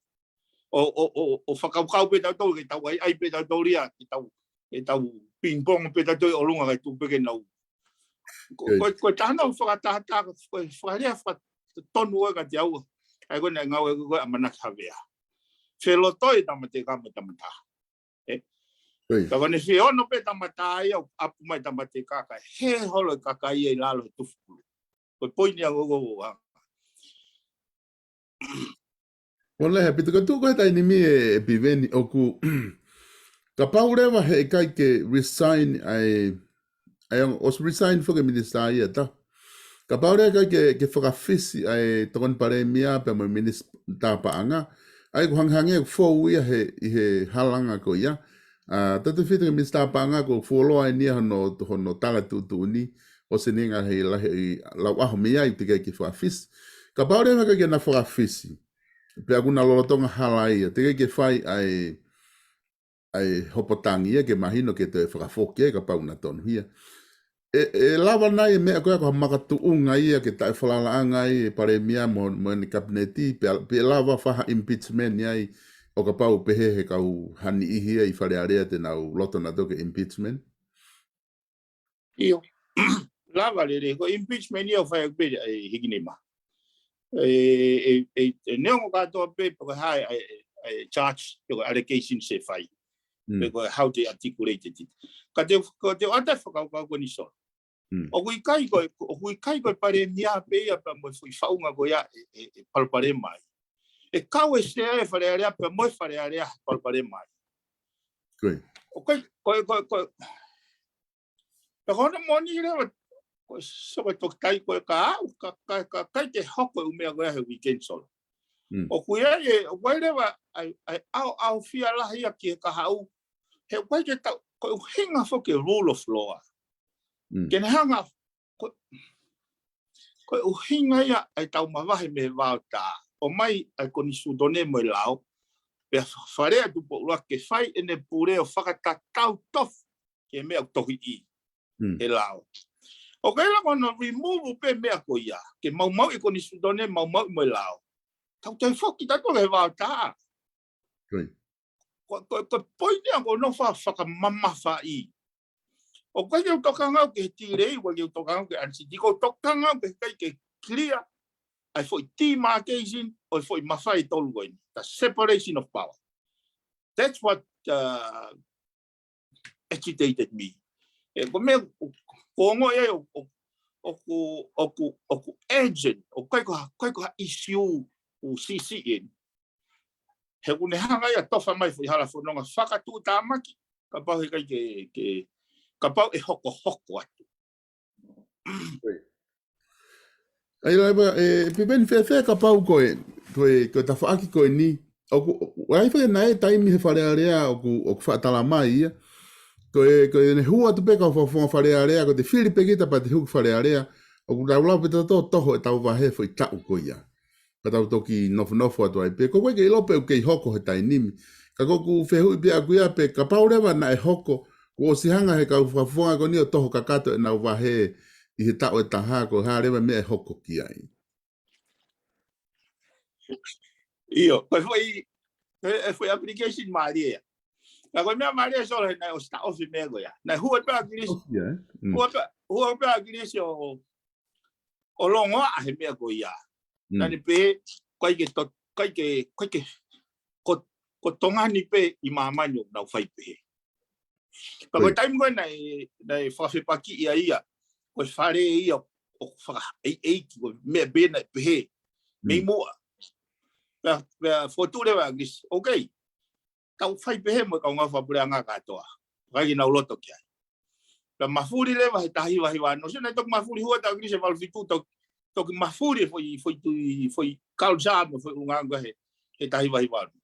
ʻO, ʻo, ʻo, ʻo fakakaukau pē tautolu, ke tau ʻai, ʻai pē tautolu ia, ke tau, ke tau ping pong pē tautolu ʻi ʻolunga kae tuku pē ke nau. Ko, ko, ko e talanoa fakatahataha, ko e fakalea fakatonu ʻo e ka te aua. ʻA ia ko e naʻe ngāue ko e ʻamanaki havea. Felotoi tamatekā mo e tama taha. ʻE? Ka ko ʻene fie ono pē tama taha ia, ʻapu mai tamatekā kae hē holo e kakai ia ʻi lalo he tufukulu. Ko e poini ia ʻoku ou ʻa. Mole he pito ka tuku he taimi ni ʻe, ʻe Piveni ʻoku. Kapau leva he ʻikai ke resign ai, ai ʻosi resign foki e minisitā ia ta. Kapau leva ʻikai ke, ke fakafisi ai tokoni palēmia pea mo e minisitā paʻanga. ʻA ia ʻoku hangehangē ʻoku fou ia he, ʻi he halanga ko ia. ʻA, tautefito ki he minisitā paʻanga ʻoku fuoloa eni ia hono, hono tala tuʻutuʻuni ʻosi eni ngaahi lahi ʻi lau ʻaho mei ai teʻeki ke fakafisi. Kapau leva ʻikai ke na fakafisi. Pea ʻoku na lolotonga hala ia. Teʻeki ke fai ai, ai hopotangi ia ke mahino ke toe fakafoki ai kapau na tonuhia. ʻE, ʻe lava nai e meʻa ko ia ko ha makatuʻunga ia ke taʻe falalaʻanga ai e palēmia mo, mo ʻene kapineti, pe, pe lava fai ha impeachment ia ai ʻo kapau pehē he kau ha niʻihi ia ʻi Fale Alea te nau loto nautolu ke impeachment. ʻIo, lava lelei, ko impeachment ia ʻoku fai pē ʻe Hikinima. ʻE, ʻe, ʻe, ʻe neongo kātoa pē, pe ko e hā e, e, e charge, pe ko e allegation ʻe fai. Pe ko e how they articulated it. Ka te, ka te ʻoatu e fakakaukau ko eni Solo. ʻOku ʻikai ko e, ʻoku ʻikai ko e palēmia pē ia pea mo e foʻi faʻunga ko ia ʻe, ʻe, ʻe palopalema ai. ʻE kau e sea e Fale Alea pea mo e Fale Alea he palopalema ai. ʻOku ʻikai, ko e, ko e, ko e, pea ko hono moʻoni leva, ko e soko e toki tai ko e ka aʻu, ka, ka, ka, ʻikai ke hoko e ʻū meʻa ko ia he weekend Solo. ʻOku ʻi ai e, ʻoku ʻi ai leva, ʻai, ʻai, ʻaoʻaofia lahi ia ki he kahaʻu. He ʻoku ʻikai ke tau, ko e ʻuhinga foki e rule of law. Ke ne hanga, ko, Ko e ʻuhinga ia ʻa e tau mavahe mei he vaotā. ʻOmai ʻa e konisitūtone mo e lao, pea fale ʻa Tupou ʻUluaki ke fai ʻene pule ʻo fakatatau tofu ki he meʻa ʻoku tohiʻi ʻi he lao. ʻOku ʻikai ko hono remove pē meʻa ko ia, ke maumauʻi e konisitūtone, maumauʻi mo e lao. Tau toe foki tautolu ki he vaotā. Ko, ko, ko e poini ia ʻoku ou nofo ʻo fakamamafaʻi. ʻOku ʻikai ke u tokanga au ki he delay, ʻoku ʻikai ke u tokanga au ki he unseat, ʻoku ou tokanga au ki he ʻikai ke clear ʻa e foʻi demarcation ʻo e foʻi mafai ʻe tolu ko eni. The separation of power. That's what uh, agitated me. ʻE, ko e meʻa ʻoku, ʻoku ongo ia ʻoku, ʻoku, ʻoku, ʻoku urgent, ʻoku ʻikai ko ha, ʻikai ko ha issue ʻoku siʻisiʻi eni. He ʻoku ne hanga ia ʻo tofa mai foʻi hala fononga fakatuʻutāmaki, kapau he ʻikai ke, ke, kapau ʻe hokohoko atu. ʻAi la, ʻe, ʻe Piveni, fēfē kapau ko e, ko e, ko e tafaʻaki ko eni, ʻoku, ʻoku ʻi ai foki ʻa e taimi he Fale Alea ʻoku, ʻoku faʻa tala mai ia. Ko e, ko ʻene hū atu pē kau fakafofonga Fale Alea, ko ʻete fili pē kita pea te hū ki Fale Alea, ʻoku tau lava pē tautolu ʻo toho ʻetau vahe foʻi taʻu ko ia. Ka tau toki nofonofo atu ai pē. Ko koe ke ʻilo pē ʻoku kei hoko he taimi ni. Ka ko ʻeku fehuʻi pē ʻaʻaku ia pē kapau leva naʻe hoko, kuo ʻosi hanga he kau fakafofonga ko eni ʻo toho kakato ʻenau vahe ʻi he taʻu ʻe taha, ko e hā leva e meʻa ʻe hoko ki ai. ʻIo, ko e foʻi, ko e foʻi application mālie ia. Ka ko e meʻa mālie Solo he naʻe ʻosi taʻofi e meʻa ko ia. Naʻe hū atu pē ʻa ʻAkilisi. ʻOsi ia, ē? Mm. Hū atu pē, hū atu pē ʻa ʻAkilisi ʻo, ʻo longoaʻa he meʻa ko ia. Mm. Naʻa ne pehē, ʻikai ke to-, ʻikai ke, ʻikai ke, ko, ko Tonga ni pē ʻi māmani ʻoku nau fai pehē. Ka ko e taimi ko ē naʻe, naʻe fakafepakiʻi ai ia, ko e fale ia ʻoku fakaʻeiʻeiki, ko e meʻa pē naʻe pehē mei muʻa. Pea, pea fokotuʻu leva ʻa ʻAkilisi, okay, tau fai pehē mo e kau ngāue fakapuleʻanga kātoa. ʻIkai ke nau loto ki ai. Pea mafuli leva he taha hiva hiva ono. Sio naʻe toki mafuli hū atu ʻa ʻAkilisi he valu fitu, toki, toki mafuli e foʻi, foʻi tui, foʻi culture mo e foʻi ʻulungaanga he, he taha hiva hiva ono.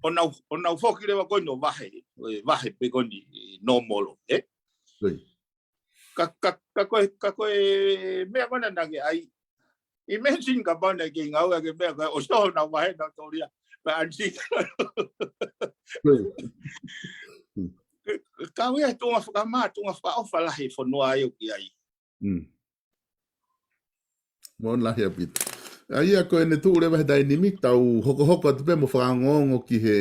ʻO nau, ʻo nau foki leva ko eni ʻo vahe, ʻo vahe pē ko eni normal, ē? Ka, ka, ka ko e, ka ko e meʻa ko ena naʻa ke ʻai. Imagine kapau naʻe kei ngāueʻaki e meʻa ko ē ʻo soho nau vahe nau tolia. Pea ansi. Ka ʻoku ʻi ai e tuʻunga fakamā, tuʻunga fakaʻofa lahi e fonua ʻoku ʻi ai. Mm. Mālō lahi ʻaupito. ʻA ia ko ʻene tuʻu leva he taimi ni tau hokohoko atu pē mo fakaongoongo ki he,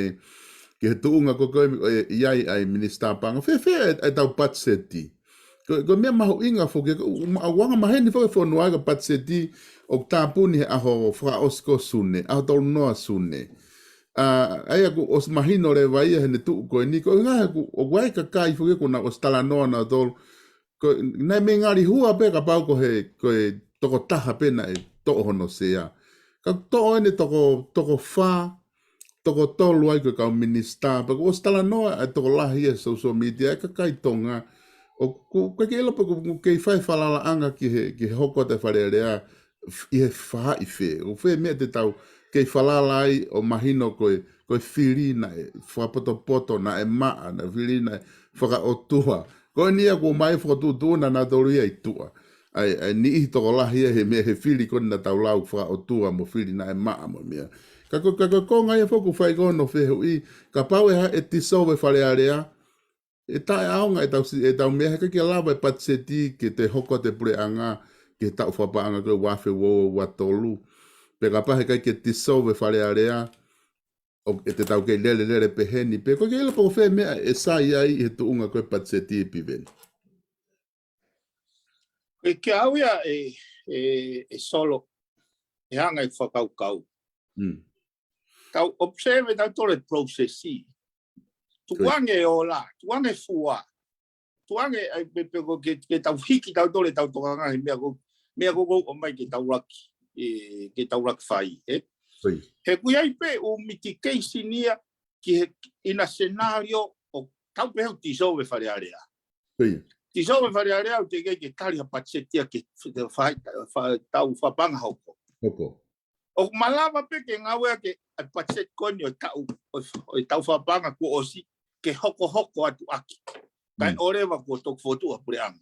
ki he tuʻunga ko ē ʻoku ʻi ai ʻa e minisitā paʻanga. Fēfē ʻa e, ʻa e tau patiseti. Ko, ko e meʻa mahuʻinga foki, ko, ma-, ʻoku anga maheni foki e fonua ʻa e patiseti ʻoku tāpuni he ʻaho fakaʻosi ko Sune, ʻaho tolu noa Sune. ʻA, ʻa ia kuo ʻosi mahino leva ia heʻene tuʻu ko eni, ko e ʻuhinga he ʻoku, ʻoku ʻi ai e kakai foki kuo nau ʻosi talanoa nautolu, ko, naʻe mei ngali hua pē kapau ko he, ko e tokotaha pē naʻe toʻo hono sea. Ka toʻo ʻene toko, toko fā, toko tolu ai ko e kau minisitā. Pea kuo ʻosi talanoa ʻa e tokolahi ʻi he social media, ʻa e kakai Tonga. ʻOku, ʻoku ʻikai ke ʻilo pe ʻoku kei fai falalaʻanga ki he, ki he hoko atu e Fale Alea, ʻi he faʻahi fē. ʻOku fē meʻa te tau kei falala ai ʻo mahino ko e, ko e fili naʻe fakapotopoto, naʻe maʻa, naʻe fili naʻe fakaʻotua. Ko eni ia kuo ʻomai fokotuʻutuʻu naʻa nau tolu ia ʻi tuʻa. ʻA e, ʻa e niʻihi tokolahi ia he meʻa he fili ko eni naʻa tau lau fakaʻotua mo fili naʻe maʻa mo e meʻa. Ka ko, ka ko e konga ia foki ʻoku fai ko hono fehuʻi, kapau ʻe hā, ʻe dissolve e Fale Alea, ʻe taʻeʻaonga ʻetau si-, ʻetau meʻa he ʻikai ke lava e patiseti ke toe hoko atu e puleʻanga ki he taʻu fakapaʻanga ko e ua afe ua ua tolu. Pea kapau he ʻikai ke dissolve e Fale Alea, ʻo, ʻe te tau kei lele lele pehē ni, pe ʻoku ʻikai ke ʻilo pe ko fē meʻa ʻe sai ai ʻi he tuʻunga ko e patiseti, Piveni. Ko e kiate au ia ʻe, ʻe, ʻe Solo, ʻe hanga ʻe fakakaukau. Mm. Tau observe tautolu e process. Tukuange e ola, tukuange e fua. Tukuange ai pe, pe ko ke, ke tau hiki tautolu ʻetau tokanga he meʻa ko, meʻa ko ʻoku ʻomai ke tau laki, ē, ke tau laki fai, ē? He ʻoku ʻi ai pē ʻū mitigation ia ki he, ʻi he scenario ʻoku tau pehē ʻoku dissolve e Fale Alea. Dissolve e Fale Alea ʻoku teʻeki ke tali ha patiseti ia ke, ke fai, fa-, taʻu fakapaʻanga hoko. Hoko. ʻOku malava pē ke ngāueʻaki ʻa e patiseti ko eni ʻo e taʻu, ʻo, ʻo e taʻu fakapaʻanga kuo ʻosi ke hokohoko atu ʻaki. Kae ʻoua leva kuo toki fokotuʻu ha puleʻanga.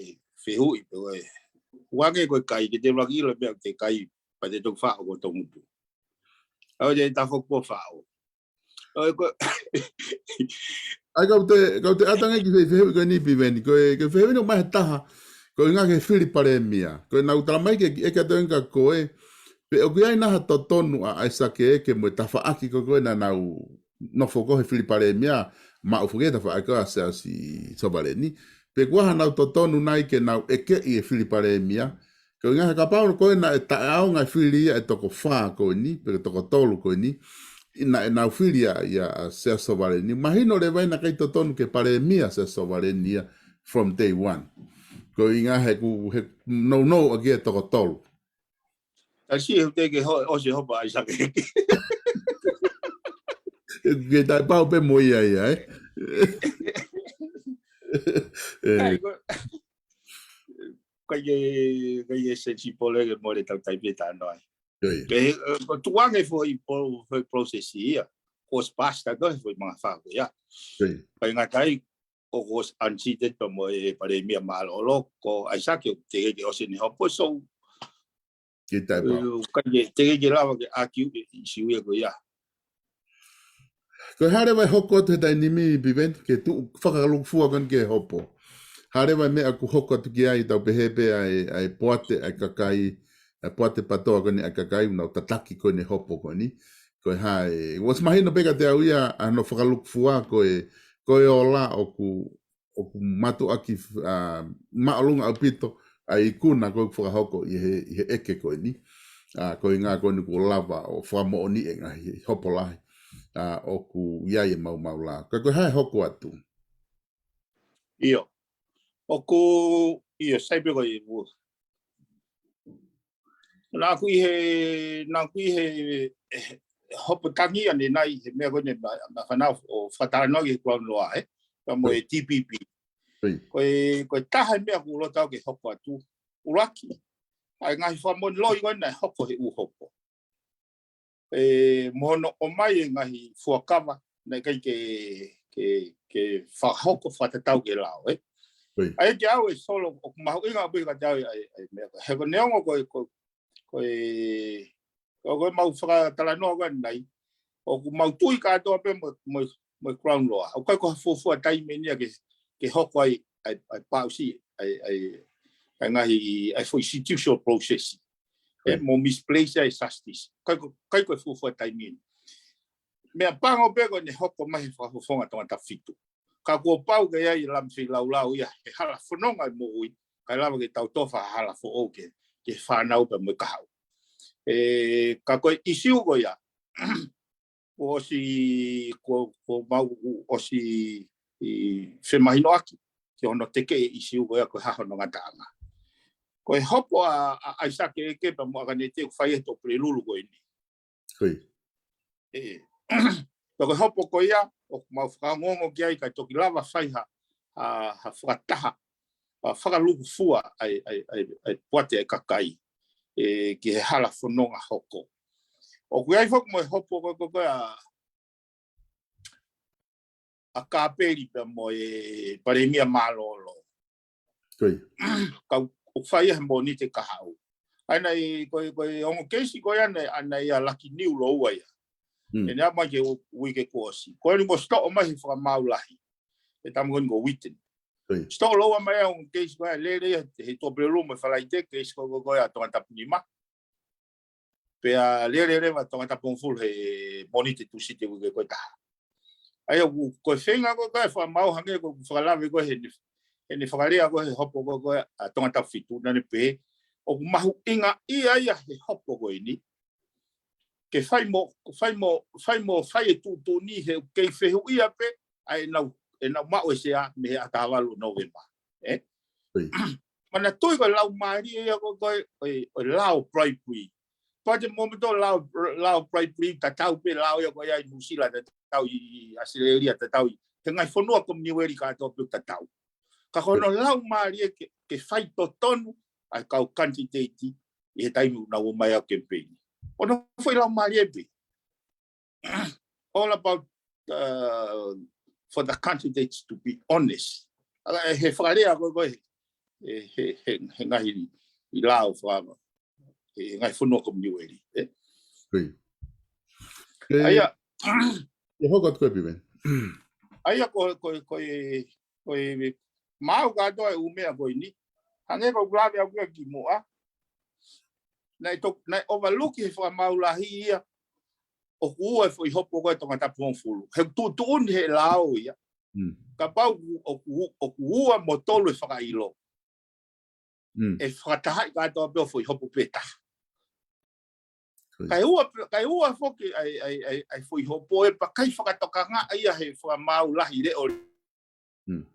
fehuʻi pē ko e. Uange ko e kai, ke te laki ilo pē te kai, pea te toki faʻo ko tongutu. Au te ta foku po faʻo. ʻOi ko, ʻai kau te, kau te ʻatanga ki he fehuʻi ko eni Piveni, ko e, ko e fehuʻi no mai taha, ko e ngaahi fili palēmia. Ko e nau tala mai ke, ʻeke atu ʻe koe, pe ʻoku ʻi ai nai ha totonu ʻa ʻAisake ʻEke mo e tafaʻaki ko ē naʻa nau nofo ko ē he fili palēmia, maʻu foki e tafaʻaki ko ē ʻa Siaosi Sovaleni. Pe kuo ʻi ai ha nau totonu nai ke nau ʻekeʻi e fili palēmia. Ko e ngaahi kapau ko ē naʻe taʻeʻaonga e fili ia ʻe toko fā ko eni, pe toko tolu ko eni, naʻa nau fili ia ʻa Siaosi Sovaleni. Mahino leva ʻe naʻe ʻikai totonu ke palēmia Siaosi Sovaleni ia from day one. Ko e ngaahi he ku, he nounou ʻaki e toko tolu. Kasi e hute ke ho, ʻosi hopo ʻAisake ʻEke. Ke tai pau pē mo ia ia, ē? ʻE. Kai ko, kai ke, kai ke sensible ke mole tau tai pē tano ai. Ke, ʻe, ko tuange foʻi po, foʻi process ia. Ko spasta ko foʻi manga fā ko ia. Kai ngata ai, ʻoku ʻosi unseated pea mo e palēmia mālōlō, ko ʻAisake ʻoku teʻeki ke ʻosi ʻene hopo, so. Ke tai pau. ʻE, kai ke, teʻeki ke lava ke ʻaki e ʻisiū ia ko ia. Ko e hā leva e hoko atu he taimi ni Piveni, ke tuʻu fakalūkufua ko eni ke hopo. Hā leva e meʻa ʻoku hoko atu ki ai tau pehē pē ʻa e, ʻa e poate, ʻa e kakai, ʻa e poate patoa ko eni ʻa e kakai, ʻoku nau tataki ko eni hopo ko eni. Ko e hā e, ʻosi mahino pē kiate au ia, ʻa hono fakalūkufua ko e, ko e ola ʻoku, ʻoku mātuʻaki, ʻa, māʻolunga ʻaupito, ʻa e ikuna ko ē ʻoku fakahoko ʻi he, ʻi he ʻeke ko eni. ʻA, ko e ngaahi ko eni ʻoku lava ʻo fakamoʻoni e ngaahi hopo lahi. ʻA, ʻoku ʻi ai e maumau lao. Ka ko e hā e hoko atu. ʻIo. ʻOku, ʻio, sai pē ko e u. Naʻa ku ʻi he, naʻa ku ʻi he, he hopo tangi ʻanenai, he meʻa ko eni ma, ma fanau, ʻo fakatalanoa ki he Crown Law, ē? Pea mo e T P P. Ko e, ko e taha e meʻa ʻoku loto au ke hoko atu. ʻUluaki. ʻA e ngaahi fakamoʻoni loi ko eni naʻe hoko he ʻū hopo. ʻE, mo hono ʻomai e ngaahi fuakava, naʻe ʻikai ke, ke, ke fakahoko fakatatau ki he lao, ē? ʻA ia ke au e solo, ʻoku mahuʻinga ʻaupito kiate au ʻa e, ʻa e meʻa. He ko neongo ko e, ko, ko e, ko, ko e mau fakatalanoa ko eni, ʻoku mau tui kātoa pē mo, mo, mo e Crown Law. ʻOku ʻikai ko ha fuofua taimi eni ia ke, ke hoko ai, ʻa e, ʻa e pausi, ʻa e, ʻa e, ʻa e ngaahi, ʻa e foʻi judicial process. ʻE mo misplace ai justice. ʻIkai ko, ʻikai ko e fuofua taimi eni. Meʻapango pē ko ʻene hoko mai he fakafofonga tangata fitu. Ka kuo pau ke ʻi ai e lami feilaulau ia he hala fononga e moʻui, kae lava ke tau tofa ha hala foʻou ke, ke fānau pea mo e kahaʻu. ʻE, ka ko e ʻisiu ko ia, kuo ʻosi, kuo, kuo mau ʻosi ʻi femahinoʻaki ki hono teke e ʻisiu ko ia ko e hā hono ngataʻanga. Ko e hopo ʻa, ʻa ʻAisake ʻEke pea mo ʻAkanete ʻoku fai he Tuʻapulelulu ko eni. Ko ia. ʻE. Pea ko e hopo ko ia, ʻoku mau fakaongoongo ki ai kae toki lava fai ha, ha, ha fakataha, ha fakalukufua ʻa e, ʻa e, ʻa e, ʻa e poate ʻa e kakai, ʻe, ki he hala fononga hoko. ʻOku ʻi ai foki mo e hopo ko, ko, ko ʻa, ʻa Kāpeli pea mo e Palēmia Mālōlō. Ko ia. Ka ʻoku fai ia he Mōnite kahaʻu. ʻA ia naʻe, ko e, ko e ongo keisi ko ia naʻe, ʻa naʻe ʻia Lucky Niu Loua ia. Mm. ʻEne ʻalu mai ki he u-, uike kuo ʻosi. Ko eni mo sitoʻo mai he Fakamaau Lahi. He tama ko eni ko Whitten. Ko ia. Sitoʻo Loua mai ʻa e ongo keisi ko ia, lele ia he Tuʻapulelulu mo e Falaite, keisi ko, ko, ko ia Tongatapu Nima. Pea lele leva Tongatapu hongofulu he Mōnite, Tūsite uike ko ē taha. ʻA ia ʻoku, ko e feinga ko ē ʻa e Fakamaau hangē ko ʻeku fakalave ko ē he, heʻene fakalea ko ē he hopo ko ē ʻa Tongatapu fitu, naʻá ne pehē, ʻoku mahuʻinga ia ia he hopo ko eni. Ke fai mo, fai mo, fai mo fai e tuʻutuʻuni he ʻoku kei fehuʻia pē ʻa ʻenau, ʻenau maʻu e sea mei he ʻaho taha valu ʻo Nōvema. ʻE? Ko ia. Manatuʻi ko e laumālie ia ko, ko e, ko e, ko e lao bribery. Pea te mo meto lao, lao bribery tatau pē lao ia ko ia ʻi Nuʻusila, tatau ʻi, ʻi ʻAositelēlia, tatau ʻi he ngaahi fonua Kominiueli kātoa pē tatau. Ka ko hono laumālie ke, ke fai totonu ʻa e kau kanititeiti ʻi he taimi ʻoku nau ō mai ʻo kemipeini. Ko hono foʻi laumālie pē. All about, uh, for the candidates to be honest. ʻA ia he fakalea ko ē, ko ē, he, he, he, he ngaahi lao faka-, he ngaahi fonua Kominiueli, ʻe? Ko ia. ʻA ia, ʻe hoko atu ko ē Piveni. ʻA ia ko, ko, ko e, ko e maau kātoa e ʻū meʻa ko eni. Hangē ko ʻeku lave ʻaʻaku ia kimuʻa. Naʻe tok-, naʻe ʻovaluki he Fakamaau Lahi ia, ʻoku ua e foʻi hopo ko ē Tongatapu hongofulu. He tuʻutuʻuni he lao ia. Mm. Kapau ʻoku, ʻoku, ʻoku ua mo tolu e fakaʻilo. Mm. ʻE fakatahaʻi kātoa pē ʻo foʻi hopo pē taha. Ko ia. Kae ua pē, kae ua foki ʻa e, ʻa e, ʻa e, ʻa e foʻi hopo ʻe pea ʻikai fakatokangaʻi ia he Fakamaau Lahi leʻo. Mm.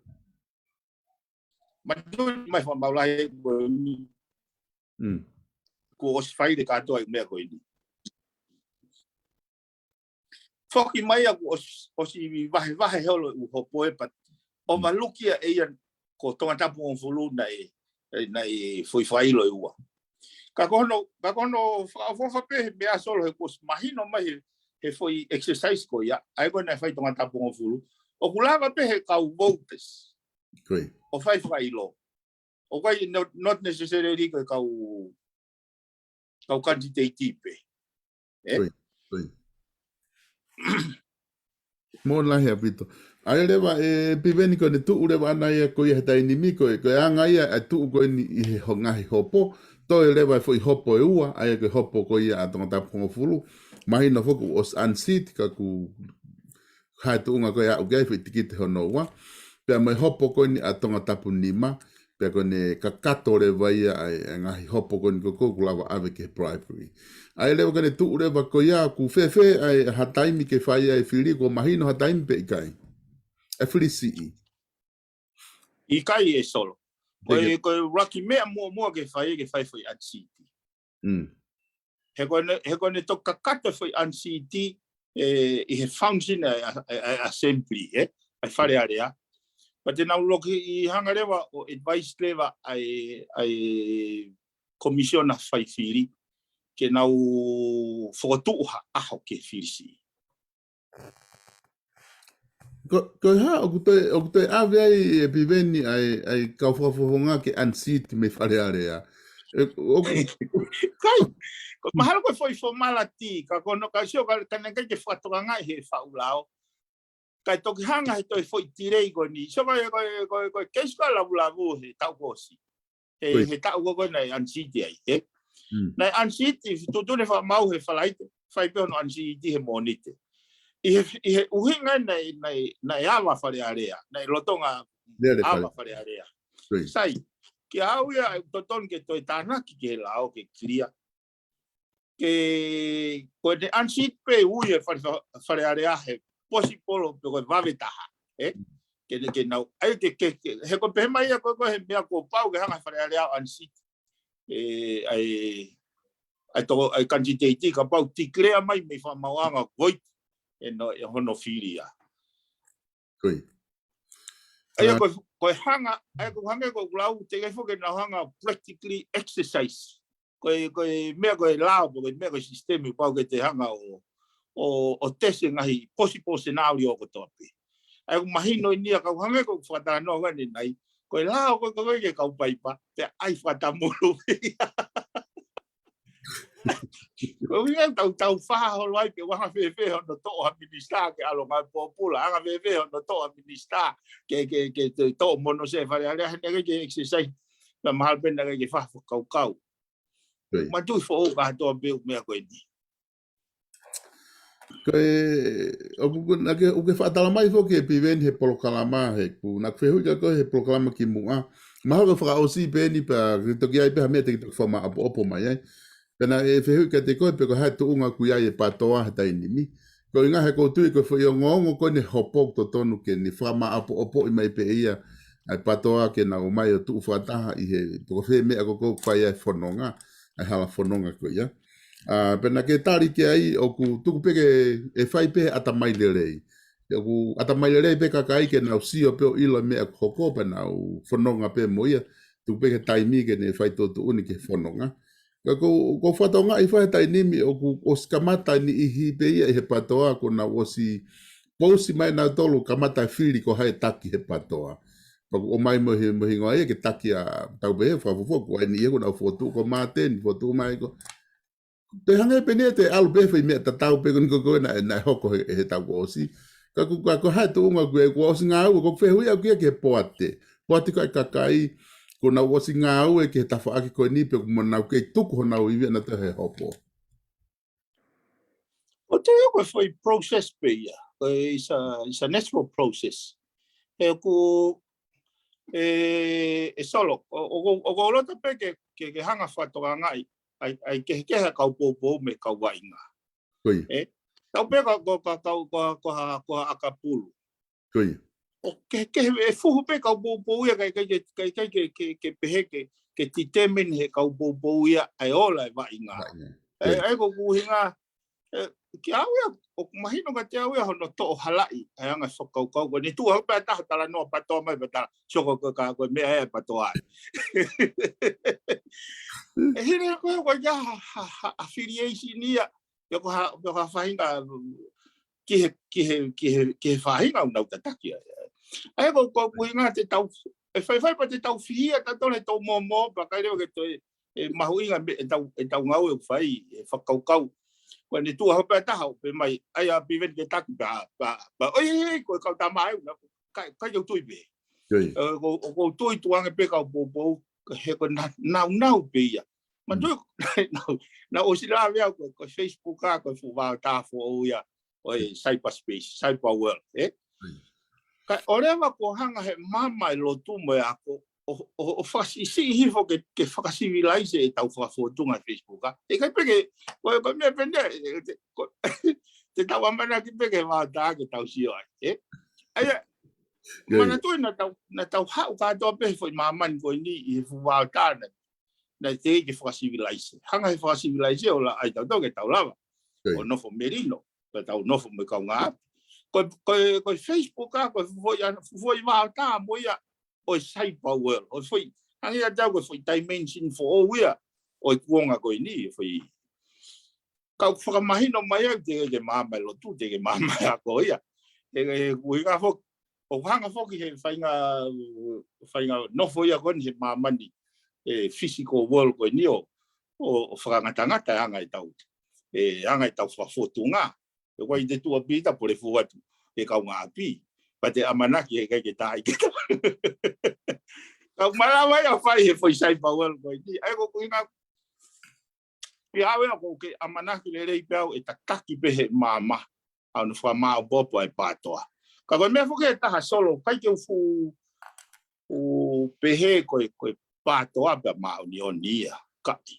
Manatuʻi mai Fakamaau Lahi ko eni. Mm. Kuo ʻosi fai leva kātoa e meʻa ko eni. Foki mai ʻaku ʻos-, ʻosi vahevahe holo e ʻū hopo ʻe pea ʻovaluki ia ʻe ia ko Tongatapu hongofulu naʻe, ʻe, naʻe foʻi fakaʻilo ʻe ua. Ka ko hono, ka ko hono fakaʻofoʻofa pē he meʻa Solo he kuo ʻosi mahino mai he, he foʻi exercise ko ia, ʻa ia ko ē naʻe fai Tongatapu hongofulu. ʻOku lava pē he kau voters. Ko ia. ʻO fai fakaʻilo. ʻOku ʻikai, not, not necessarily ko e kau, kau kanititeiti pē. ʻE? Ko ia, ko ia. Mālō lahi ʻaupito. ʻA ia leva ʻe Piveni ko ʻene tuʻu leva ʻana ia ko ia he taimi ni ko e, ko e anga ia ʻa e tuʻu ko eni ʻi he ho-, ngaahi hopo. Toe leva e foʻi hopo ʻe ua, ʻa ia ko e hopo ko ia ʻa Tongatapu hongofulu. Mahino foki ʻoku ʻosi unseat ka ʻoku hā e tuʻunga ko ē ʻoku ʻi ai e foʻi tikite hono ua. Pea mo e hopo ko eni ʻa Tongatapu nima, pea ko ʻene kakato leva ia ʻa e, ʻa e ngaahi hopo ko eni ko ē ʻoku lava ʻave ki he bribery. ʻA ia leva ko ʻene tuʻu leva ko ia ʻoku fēfē ʻa e ha taimi ke fai ai e fili, kuo mahino ha taimi pe ʻikai? ʻA e fili siʻi. ʻIkai ʻe Solo. Ko e, ko e ʻuluaki meʻa muʻomuʻa ke fai, ke fai foʻi unseat. Mm. He ko ʻene, he ko ʻene toki kakato foʻi unseat ʻe, ʻi he function ʻa e, ʻa e, ʻa e assembly, ʻe, ʻa e Fale Alea. Pea te nau loki ʻi hanga leva ʻo advice leva ʻa e, ʻa e komisiona fai fili ke nau fokotuʻu ha ʻaho ke fili siʻi. Ko, ko e hā, ʻoku toe, ʻoku toe ʻave ai ʻe Piveni ʻa e, ʻa e kau fakafofonga ke unseat mei Fale Alea. ʻE, ʻoku ʻIkai, ko mahalo ko e foʻi formality, ka ko hono ka sio ka, ka naʻe ʻikai ke fakatokangaʻi he faʻu lao. Kae toki hanga he toe foʻi delay ko eni. Sio ko e, ko e, ko e, ko e case ko ē ʻa Lavulavu he taʻu kuo ʻosi. He, Ko ia. he taʻu ko ē ko ē naʻe unseat ai, ʻe? Mm. Naʻe unseat, tuʻutuʻuni Fakamaau he Falaite, fai pē hono unseat he Mōnite. ʻi he, ʻi he ʻuhinga naʻe, naʻe, naʻe ava Fale Alea, naʻe lolotonga ava Fale Alea. Sai, kiate au ia ʻoku totonu ke toe tānaki ki he lao ke clear. Ke, ko ʻene unseat pē ui e Fale, Fale Alea he possible pe ko e vave taha, ē? Ke, ke nau, ʻai ke, ke, ke, he ko e pehē mai ia ko e, ko e he meʻa kuo pau ke hanga Fale Alea unseat. ʻE, ʻai, ʻai toko, ʻai kanititeiti kapau declare mai mei fakamauʻanga ko e, ʻe no, ʻe hono fili ia. ʻAi, ko, ko e hanga, ʻai ko hangē ko e lau, teʻeki ai foki ke nau hanga practically exercise. Ko e, ko e meʻa ko e lao, ko e meʻa ko e sisitemi pau ke te hanga ʻo, ʻo, ʻo tesi ngaahi possible scenario kotoa pē. ʻAi, ʻoku mahino ʻeni ia ka hangē ko e fakatalanoa ko eni nai. Ko e lao ko e, ko e ke kau paipa, pea ʻai fakatamulu. Ko ia tau, tau faha holo ai pe ʻoku anga fēfē hono toʻo ha minisitā ke ʻalu ngāue pōpula, anga fēfē hono toʻo ha minisitā ke, ke, ke te toʻo mono se Fale Alea he naʻe ʻikai ke exercise, pea mahalo pē naʻe ʻikai ke faha fakakaukau. Manatuʻi foʻou kātoa pē ʻū meʻa ko eni. Ko e, ʻoku, ʻoku ke, ʻoku ke fakatala mai foki ʻe Piveni he polokalama he, ʻoku, naʻá ku fehuʻi kia koe he polokalama kimuʻa. Mahalo ko e fakaʻosi pē eni pea ke toki ʻai pē ha meʻa te ke toki fakamāʻopoʻopo mai ai. Pea naʻe fehuʻi kiate koe pe ko e hā e tuʻunga ʻoku ʻi ai e PTOA he taimi ni. Ko e ʻuhinga he ʻoku ou tui ko e foʻi ongoongo ko eni hopo ʻoku totonu ke ne fakamāʻopoʻopoʻi mai pē ia ʻa e PTOA ke nau ō mai ʻo tuʻu fakataha ʻi he, pe ko fē meʻa ko ē ʻoku fai ai e fononga, ʻa e hala fononga ko ia. ʻA, pea naʻá ke tali ki ai ʻoku tuku pē ke ʻe fai pē ʻatamai lelei. ʻOku ʻatamai lelei pē kakai ke nau sio pē ʻo ʻilo e meʻa ʻoku hoko pea nau fononga pē mo ia. Tuku pē ke taimi ke ne fai tuʻutuʻuni ki he fononga. Ka ʻoku, ʻoku ou fakatokangaʻi foki he taimi ni ʻoku ʻosi kamata e niʻihi pē ia ʻi he PTOA kuo nau ʻosi pousi mai nautolu kamata e fili ko hai e taki he PTOA. Pea kuo ʻomai mo e, mo e hingoa ia ke taki ʻa, tau pehē fakafuofua, ko e niʻihi ia kuo nau fokotuʻu ko Māteni, fokotuʻu mai ko. Pea hangē pē eni ʻe te ʻalu pē foʻi meʻa tatau pē ko eni ko ē naʻe, naʻe hoko he, he taʻu kuo ʻosi. Ka ʻoku, ka ko e hā e tuʻunga ʻoku ʻi ai, kuo ʻosi ngāue, ʻoku ou fehuʻi au ki he poate. Poate ko e kakai, kuo nau ʻosi ngāue ki he tafaʻaki ko eni pe ʻoku nau kei tuku honau ivi ʻanautolu he hopo. ʻOku ou tui ko e foʻi process pē ia. Ko e is a, is a natural process. He ʻoku, ʻe, ʻe Solo, ʻo, ʻo, ʻo, ʻoku ou loto pē ke, ke, ke hanga fakatokangaʻi ʻa e, ʻa e kehekehe ʻa e kau poupou mo e kau vaʻinga. Ko ia. Ē? Tau pē ko, ko, ko, ko, ko, ko ha, ko ha ʻakapulu. Ko ia. ʻOku kehekehe, ʻe fuhu pē kau poupou ia, ʻikai, ʻikai ke, ʻikai, ʻikai ke, ke, ke pehē ke, ke determine he kau poupou ia ʻa e ola e vaʻinga. Vaʻinga. ʻAi, ko ʻeku ʻuhinga, ē, kiate au ia, ʻoku mahino kiate au ia hono toʻo halaʻi ʻa e anga e fakakaukau ko eni. Tuʻu hau pē ʻa taha talanoa PTOA mai pea tala, sio ko e, ko e meʻa ʻa e PTOA. ʻE hili ko e, ko e ha, ha, ha affiliation ia, pe ko ha, pe ko ha faʻahinga, ki he, ki he, ki he, ki he faʻahinga ʻoku nau tataki ai. ʻAi, ko, ko ʻeku ʻuhinga te tau, ʻe faifai pea te tau fihia tautolu he tau mōmō, pea ʻikai leva ke toe, ʻe mahuʻinga e meʻa ʻetau, ʻetau ngāue ʻoku fai, ʻe fakakaukau. Ko eni tuʻu hau pē ʻa taha, ʻo pehē mai, ʻai ʻa Piveni ke taki pea, pea, pea, ʻoi, ʻoi, ʻoi, ko e kau tama ʻe ʻuna, ʻikai, ʻikai ke u tui pē. ʻOku ou, ʻoku ou tui tuʻunga pē kau poupou, he ko e nā, nāunau pē ia. Manatuʻi, naʻá, naʻá ku ʻosi lave au ko, ko e Facebook ʻa, ko e fuʻu vaotā foʻou ia, ʻo e cyberspace, cyber world, ē? Ka ʻoku leva kuo hanga he maama e lotu mo e ako, ʻo, ʻo, ʻo fakasiʻisiʻi hifo ke, ke fakasivilaise ʻetau fakafōtunga Facebook ʻa. ʻE ʻikai pē ke, ko, ko e meʻa pē eni, ʻe, te, ko, te tau ʻamanaki pē ke vaotā ke tau sio ai, ē? ʻAi, ʻai, manatuʻi naʻa tau, naʻa tau haʻu kātoa pē he foʻi māmani ko eni ʻi he fuʻu vaotā naʻe, naʻe teʻeki ke fakasivilaise. Hanga he fakasivilaise ʻo la ʻai tautolu ke tau lava ʻo nofo melino, pea tau nofo mo e kaungāʻapi. Ko, ko, ko e Facebook ʻa, ko e foʻi, foʻi vaotā mo ia ʻo e cyber world. ʻO e foʻi, hangē ia te u ko e foʻi dimension foʻou ia ʻo e kuonga ko eni, foʻi. Ka ʻoku fakamahino mai au teʻeki ke maama e lotu, teʻeki ke maama e ako ia. ʻE, ʻe, ʻoku ʻuhinga foki, ʻoku hanga foki he faʻahinga, faʻahinga nofo ia ko eni he māmani, ʻe, physical world ko eni ʻo, ʻo, ʻo fakangatangata e anga ʻetau, ʻe, anga ʻetau fakafōtunga. ʻE, ʻoku ʻi ai e tuʻa pita pole fua atu ʻe kaungāʻapi. Pea te ʻamanaki ʻe ʻikai ke tā ʻi ke tā. Ka ʻoku malava ia ʻo fai he foʻi cyber world ko eni. ʻAi, ko ʻeku ʻuhinga, pea ʻoku ou ke ʻamanaki lelei pē au ʻe tataki pē he maama ʻa hono fakamāʻopoʻopo ʻa e PATOA. Ka ko e meʻa foki ʻe taha Solo, ʻikai ke u fuʻu, u pehē ko e, ko e PATOA pē ʻa māʻoniʻoni ia, kaʻi.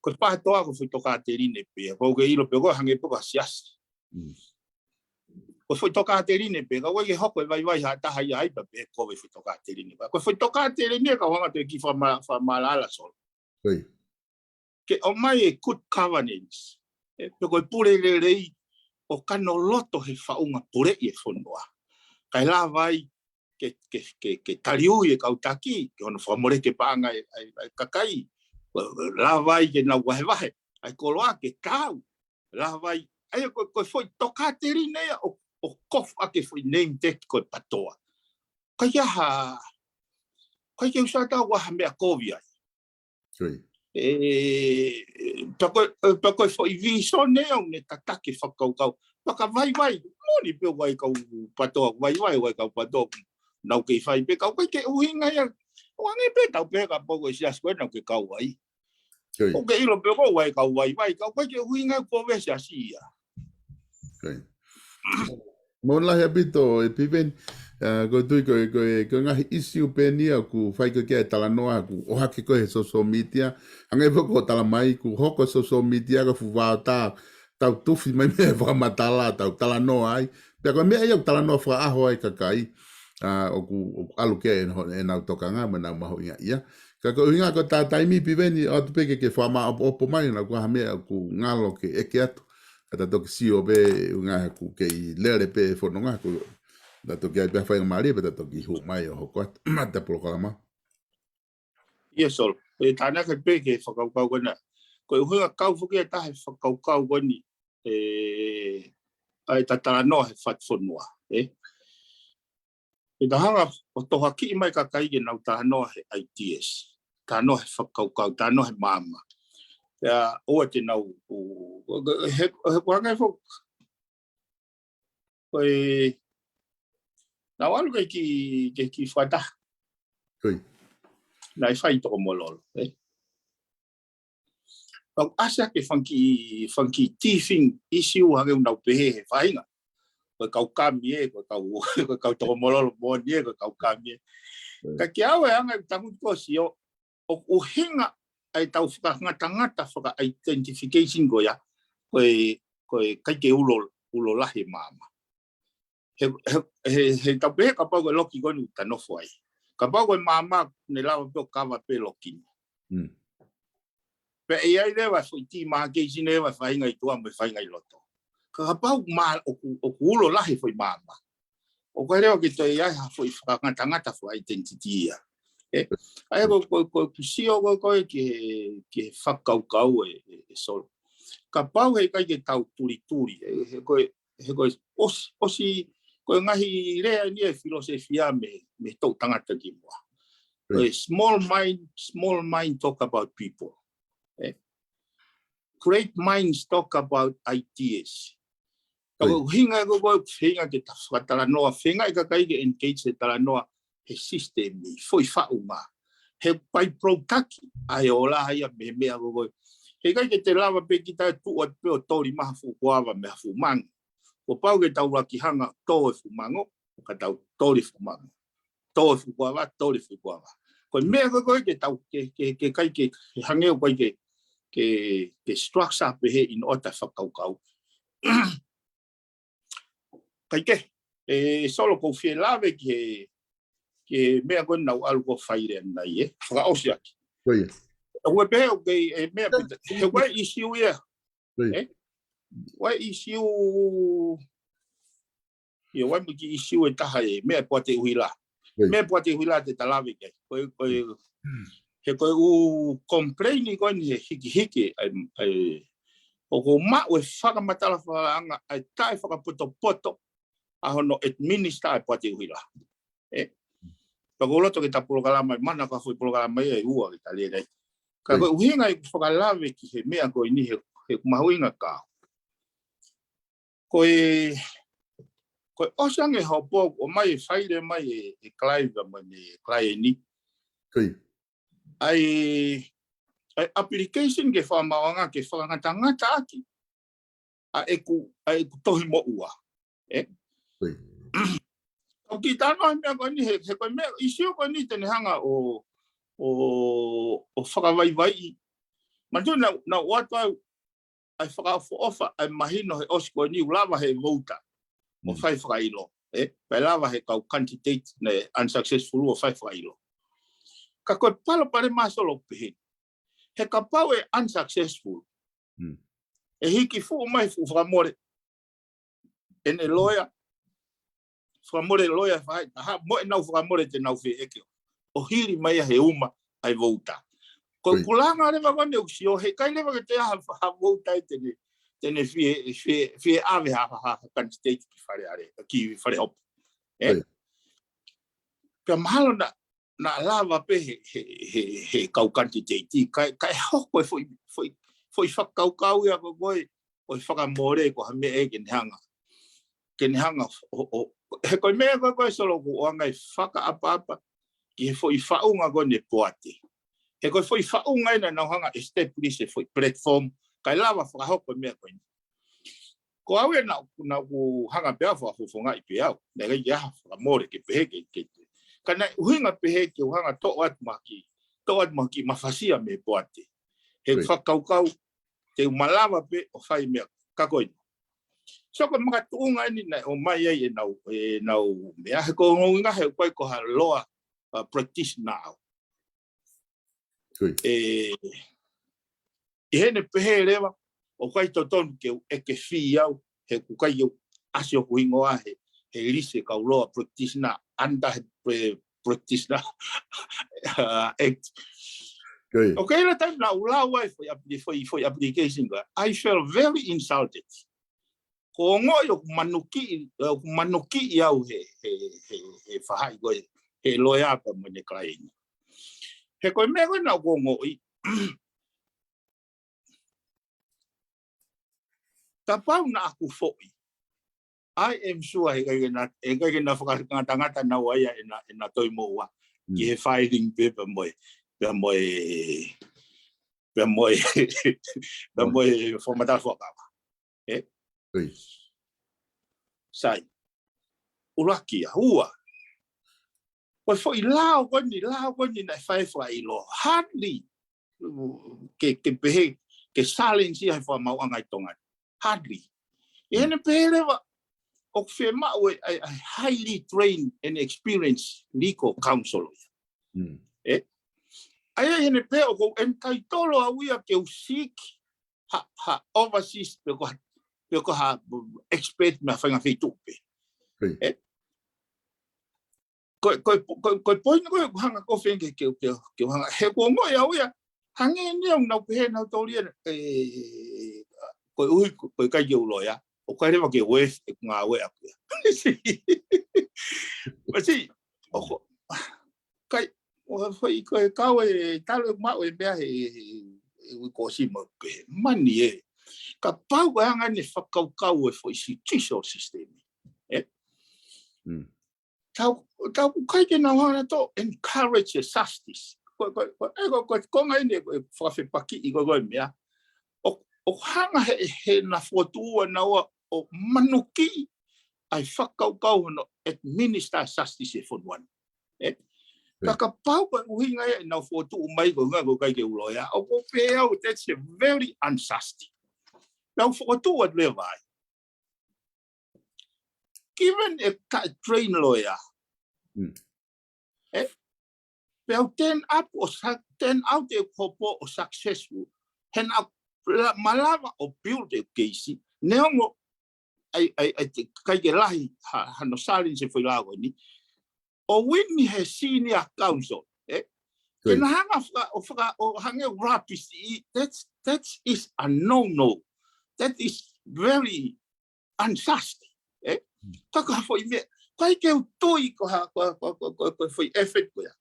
Ko e PATOA ko e foʻi tokāteline pē, ʻoku ke ʻilo pē ko e hangē pē ko ha siasi. Ko e foʻi tokāteline pē, ka ʻoku ʻikai ke hoko e vaivai ha taha ia ai pē, pē ko e foʻi tokāteline. Ko e foʻi tokāteline ka ʻoku hanga atu e kiʻi fakama-, fakamālala Solo. Ke ʻomai e good governance. ʻE, pe ko e pule lelei ʻo kano loto he faʻunga puleʻi e fonua. Kae lava ai ke, ke, ke, ke taliui e kau taki, ke hono fakamoleki e paʻanga e, e, e kakai. Lava ai ke nau vahevahe ʻa e koloa ke tau. Lava ai, ʻa ia ko, ko e foʻi tokāteline ia ʻo, ʻo kofu ʻaki e foʻi name tag ko e PATOA. Ka ia ha, ka ia ke usa tau ha meʻa kovi ai. ʻE, pea ko, pea ko e foʻi vīsone ʻoku ne tataki e fakakaukau. Pea ka vaivai, moʻoni pē ʻoku ʻi ai e kau PATOA, vaivai ʻoku ʻi ai e kau PATOA, nau kei fai pē, ka ʻoku ʻikai ke ʻuhinga ia, ʻoku hangē pē tau pehē kapau ko e siasi ko ē naʻa ke kau ai. ʻOku ke ʻilo pē ʻoku ʻi ai e kau vaivai, ka ʻoku ʻikai ke ʻuhinga ia ko e siasi ia. Mālō lahi ʻaupito ʻe Piveni, ʻa, ko e tui ko e, ko e, ko e ngaahi ʻisiū pē eni ia ʻoku fai ko ē ki ai e talanoa ʻoku ʻohake ko ē he social media, hangē pē ko e talamai ʻoku hoko e social media ko e fuʻu vaotā, tau tufi mai mei he fakamatala, tau talanoa ai, pea ko e meʻa ia ʻoku talanoa fakaʻaho ai e kakai, ʻa, ʻoku, ʻoku ʻalu ki ai e, ʻenau tokanga mo ʻenau mahuʻingaʻia. Ka ko e ʻuhinga ko e taimi Piveni, ʻoatu pē ke, ke fakamāʻopoʻopo mai, naʻa ʻoku ʻi ai ha meʻa ʻoku ngalo ke ʻeke atu. Ka ta toki sio pē ʻuhinga he ʻoku kei lele pē e fononga, ko ta toki ʻai pē ha faingamālie pea ta toki hū mai ʻo hoko atu ʻa e polokalama. ʻIa Solo, ʻe tānaki pē ki he fakakaukau ko ena. Ko e ʻuhinga kau foki ʻe taha e fakakaukau ko eni, ʻe, ʻa e talanoa he fatu fonua, ʻe. ʻE ta hanga ʻo tohoakiʻi mai e kakai ke nau talanoa he ideas, talanoa he fakakaukau, talanoa he maama. Pea ʻoua te nau, ʻo, he, he, he kuangai fo, ko e, nau ʻalu ke ki, ke ki fata. Naʻe fai toko mololo, ʻe. Pau ʻasi ʻa e fanga kiʻi, fanga kiʻi teething issue hangē ʻoku nau pehē he faʻahinga. Ko e kau kami ē, ko e kau, ko e kau toko mololo moʻoni ē, ko e kau kami ē. Ka kiate au e anga ʻeku tangutu ko ē ʻo sio, ʻoku ʻuhinga ʻa e tau fakangatangata faka-identification ko ia, ko e, ko e ʻikai ke ulo, ulo lahi e maama. He, he, he, he tau pehē kapau ko e loki ko eni ʻoku ta nofo ai. Kapau ko e maama ne lava pē ʻo kava pē loki ni. Pea ʻe ʻi ai leva e foʻi demarcation leva e faʻahinga ʻi tuʻa mo e faʻahinga ʻi loto. Ka kapau ma, ʻoku, ʻoku ulo lahi e foʻi maama, ʻoku ʻikai leva ke toe ʻi ai ha foʻi fakangatangata faka-identity ia. ʻE, ʻa ia ko, ko, ko, ko e sio ko, ko e ki he, ki he fakakaukau ʻe, ʻe, ʻe Solo. Kapau he ʻikai ke tau tulituli, ʻe, he ko e, he ko e ʻosi, ʻosi, ko e ngaahi lea eni e filōsefia mei, mei he toʻu tangata kimuʻa. Ko e small mind, small mind talk about people. ʻE. Great minds talk about ideas. Ka ko e ʻuhinga ko, ko e feinga ke ta fakatalanoa, feinga e kakai ke engage he talanoa he system ni, foʻi faʻunga. He by-product ʻa e ola ia mei he meʻa ko, ko e. He ʻikai ke te lava pē kita ʻo tuʻu atu pē ʻo toli mai ha fuʻu kuava mei ha fuʻu mango. Kuo pau ke tau laki hanga ʻo tō e fuʻu mango, ka tau toli e fuʻu mango. Tō e fuʻu kuava, toli e fuʻu kuava. Ko e meʻa ko, ko e ke tau, ke, ke, ke ʻikai ke, ke hangē ʻoku ʻikai ke, ke, ke structure pehē ʻi he ʻota fakakaukau. Kae kehe, ʻe Solo ʻoku ou fie lave ki he, ki he meʻa ko ē naʻa ku ʻalu ʻo fai leva ʻanenai, ʻe, fakaʻosi ʻaki. ʻOku ou pehē ʻoku ʻi ai e meʻa pē, he ʻoku ʻi ai e ʻisiū ia. ʻE? ʻOku ʻi ai e ʻisiū, ʻio, ʻoku ʻi ai mo e kiʻi ʻisiū ʻe taha e meʻa ʻa e Poate ʻUhila. Meʻa ʻa e Poate ʻUhila te ta lave ki ai. Ko e, ko e, he ko e ʻū complain ko eni he hikihiki, ʻa e, ʻa e, ʻoku ou maʻu e fakamatala fakalangi, ʻa e taʻefakapotopoto, ʻa hono administer ʻa e Poate ʻUhila. ʻE? Pea ʻoku ou loto ke ta polokalama, mana ka foʻi polokalama ia ʻe ua ke ta lele ai. Ka ko e ʻuhinga ʻeku fakalave ki he meʻa ko eni he, he mahuʻinga ka. Ko e, ko e ʻosi ange hopo, ʻomai e file mai ʻe, ʻe Clive mo ʻene client ni. ʻA e, ʻa e application ke fakamaauʻanga, ke fakangatangata ʻaki ʻa ʻeku, ʻa ʻeku tohi moʻua. ʻE? Tau ki tano he meʻa ko eni, he, he ko e meʻa, ʻisiū ko eni te ne hanga ʻo, ʻo, ʻo fakavaivaiʻi. Manatu naʻa, naʻa ʻoatu au ʻa e fakaʻofoʻofa, ʻa e mahino he ʻosi ko eni ʻoku lava he vouta ʻo fai fakaʻilo, ʻe? Pea lava he kau candidate ne unsuccessful ʻo fai fakaʻilo. Ka ko e palopalema Solo pehē. He kapau ʻe unsuccessful, ʻe hiki fuʻu mai fuʻu fakamole ʻene loea, fakamole loea fai, ha, mo ʻenau fakamole te nau fie ʻeke ʻo hili mai ia he uma ʻa e vouta. Ko e kulanga leva ko eni ʻoku sio, he ʻikai leva ke toe ʻi ai ha, ha vouta ʻe te ne, te ne fie, fie, fie ʻave ha, ha, ha candidate ki Fale Alea, ki Fale Hopo. ʻE? Pea mahalo naʻa, naʻa lava pē he, he, he, he kau candidate, kae, kae hoko e foʻi, foʻi, foʻi fakakaukau ia ko ē, ʻo e fakamole ko ha meʻa ʻe ke ne hanga. Ke ne hanga ʻo, ʻo, he ko e meʻa ko ē Solo ʻoku ʻoange ʻa e fakaʻapaʻapa ki he foʻi faʻunga ko eni poate. He ko e foʻi faʻunga ena naʻa nau hanga establish e foʻi platform, kae lava fakahoko e meʻa ko eni. Ko au ena, naʻa ku hanga pē ʻo fakafofongaʻi pē au. Naʻe ʻikai ke ʻi ai ha fakamole ke pehē ke, ke, ke. Ka naʻe ʻuhinga pehē ke u hanga toʻo atu mahaki, toʻo atu mahaki mafasia mei poate. He fakakaukau, te u malava pē ʻo fai meʻa ka ko eni. So ko e makatuʻunga eni naʻe ʻomai ai ʻenau, ʻenau meʻa he ko e ʻuhinga he ʻoku ʻikai ko ha loa, uh, practice naʻa au. ʻE, ʻi heʻene pehē leva, ʻoku ʻikai totonu ke u ʻeke fee au, he ʻoku ʻikai ke u ʻasi hoku hingoa he, he lisi e kau loa practice naʻa under he pre-, practice naʻa, uh, act. ʻOku ʻi ai e taimi naʻa ku lau ai foʻi appli-, foʻi, foʻi application ko ē. I felt very insulted. Ko e ongoʻi ʻoku manukiʻi, ʻoku manukiʻi au he, he, he, he faʻahi ko ē, he loea pea mo ʻene client. He ko e meʻa ko ē naʻa ku ongoʻi. Kapau naʻa ku foʻi. I am sure he ʻikai ke na, he ʻikai ke na fakangatangata naua ia ʻena, ʻena tohi moʻua. Ki he filing pē pea mo e, pea mo e, pea mo e, pea mo e fakamatala fuakava. ʻE? Sai. ʻUluaki ia, ua. Ko e foʻi lao ko eni, lao ko eni naʻe fai fakaʻilo. Hardly. Ke, ke pehē, ke challenge ia he fakamaauʻanga ʻi Tonga ni. Hardly. ʻI heʻene pehē leva, ʻoku fiemaʻu e, e, e highly trained and experienced legal counsel ia. ʻE? ʻA ia ʻi heʻene pehē ʻoku ou entitled au ia ke u seek ha, ha overseas pe ko ha, pe ko ha expert mei ha faʻahinga feituʻu pē. ʻE? Ko, ko, ko, ko e point ko ē ʻoku hanga ko ē ke, ke, ke, ke hanga, he ʻoku ongoʻi au ia, hangē ni au naʻa ku pehē naʻa ku toli ʻe, ʻe, koeʻuhi, ko, ko e ʻikai ke u loea, ʻoku ʻikai leva ke worth ʻeku ngāue ʻaʻaku ia. Masi, ʻoku, kai, ʻo fai ko e kau e talo e maʻu e meʻa he, he, he, he ko si ma ke, mani ē. Kapau ko e anga ʻene fakakaukau e foʻi si judicial system. ʻE? Tau, tau ʻikai ke nau hanga ʻo encourage e justice. Ko, ko, ko, ʻe, ko, ko, ko e ngaahi ʻene, ʻe, fakafepakiʻi ko, ko e meʻa. ʻO, ʻo hanga he, he naʻa fokotuʻu ʻa naua ʻo manukiʻi ʻa e fakakaukau hono administer justice e fonua ni. ʻE? Ka kapau ko e ʻuhinga ia ʻenau fokotuʻu mai ko e ʻuhinga ko e ʻikai ke u loea. ʻOku ou pehē au, that's a very unjust. Naʻa ku fokotuʻu atu leva ai. Given ʻeku taʻe train lawyer. ʻE? Pea u turn up ʻo sa-, turn out ʻeku hopo ʻo successful. He naʻa ku la-, malava ʻo build e case. Neongo ʻai, ʻai, ʻai, te ʻikai ke lahi ha, hano challenge e foʻi lao ko eni. ʻO win he senior counsel, ʻe? Ke na hanga faka-, ʻo faka-, ʻo hangē ʻoku rubbish ʻi, that's, that is a no-no. That is very unjust, ʻe? Ka ko ha foʻi meʻa, ʻikai ke u tui ko ha, ko, ko, ko, ko, ko e foʻi effort ko ia.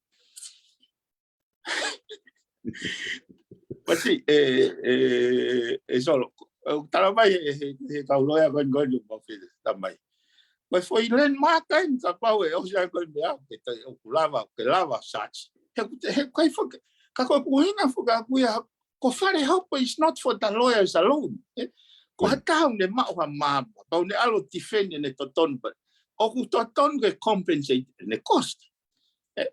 Masi, ʻe, ʻe, ʻe Solo, ʻoku tala mai he, he, he kau loea ko eni ko eni ʻoku mau fie tala mai. Ko e foʻi landmark eni kapau ʻe ʻosi ai ko e meʻa, ke tai ʻoku lava, ke lava such. He, he kai fo-, ka ko e ʻuhinga foki ʻaʻaku ia, ko Fale Hopo is not for the lawyers alone. ʻE? Ko ha taha ʻoku ne maʻu ha maama, pau ne ʻalu ʻo defend ʻene totonu pē. ʻOku totonu ke compensate ʻene cost. ʻE,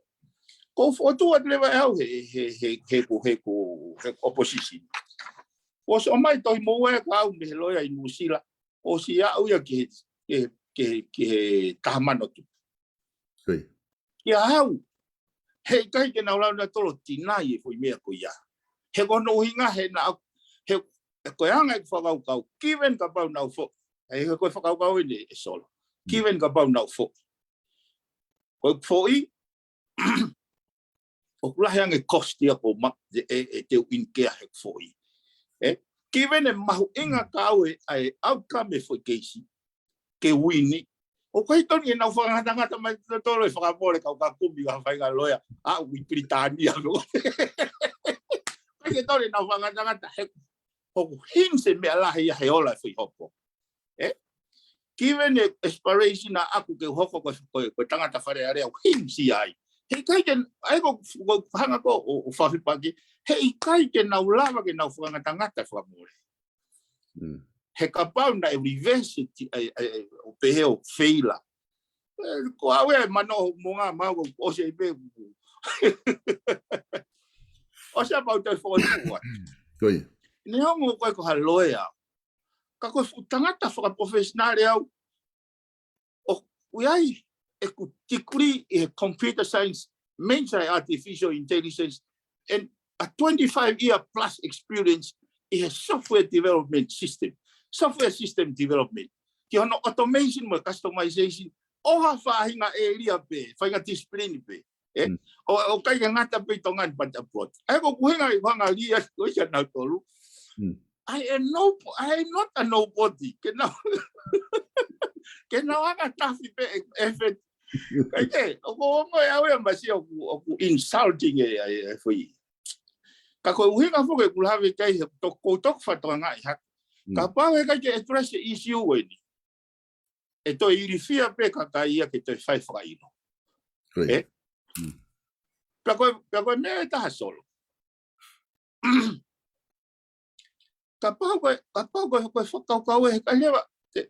ʻoku ou fokotuʻu atu leva ʻe au he, he, he, he, ko, he, ko, he opposition. ʻOsi ʻomai tohi moua ʻe au mei he loea ʻi Nuʻusila. ʻOsi aʻu ia ki he, ki he, ki he, ki he taha mano tupu. Kia au, heʻikai ke nau lava nautolu ʻo deny e foʻi meʻa ko ia. He ko hono ʻuhinga he naʻa, he, he ko e anga ʻeku fakakaukau, given kapau naʻa ku foʻi. ʻE, he ko e fakakaukau eni ʻe Solo. Given kapau naʻa ku foʻi. Ko e foʻi, ʻoku lahi ange cost ia ko ma, e, e, e te u incur he foʻi. ʻE, given e mahuʻinga ka au e, ʻa e outcome e foʻi keisi, ke uini. ʻOku ʻikai tonu ke nau fakangatangata mai tautolu e fakamole kau ka kumi ka fai ka loea. ʻA, ʻoku ʻi Pilitānia. ʻIkai ke tonu ke nau fakangatangata he ʻoku hinge e meʻa lahi ia he ola e foʻi hopo. ʻE? Given e aspiration ʻaʻaku ke hoko ko, ko, ko e tangata Fale Alea ʻoku hinge ai. Heʻikai ke, ʻa ia ko, ko hanga ko ʻo, ʻo fafipaki, heʻikai ke nau lava ke nau fakangatangata e fakamole. He kapau naʻe reverse ʻi, ʻa, ʻa, ʻa, ʻo pehē ʻo feila. ʻE, ko au e mano mo ngā mau ko ʻosi ai pē. ʻOsi a pau te fokotuʻu atu. Ko ia. Neongo ko e ko ha loea. Ka ko e fuʻu tangata fakaprofessional au. ʻOku ʻi ai ʻeku degree ʻi he computer science, meʻa sai artificial intelligence, and a twenty-five year plus experience ʻi he software development system, software system development. Ki hono automation mo customization, ʻo ha faʻahinga area pē, faʻahinga discipline pē. ʻE, ʻo, ʻoku ʻikai ke ngata pē ʻi Tonga ni but abroad. ʻA ia ko ʻeku ʻuhinga ʻi hanga lia ko ia nautolu. I am no, I am not a nobody. Ke nau, ke nau anga tafi pē e, e fe. ʻIkai ke, ʻoku ongo e au e masi ʻoku, ʻoku insulting e, e, e foʻi. Ka ko e ʻuhinga foki ʻeku lave ki ai he toko, toko fatonga i hake. Kapau heʻikai ke address e issue eni. ʻE toe ilifia pē kakai ia ke toe fai fakaʻilo. ʻE? Pea ko e, pea ko e meʻa ʻe taha Solo. Kapau ko e, kapau ko e, ko e fakakaukau ʻe heʻikai leva, te,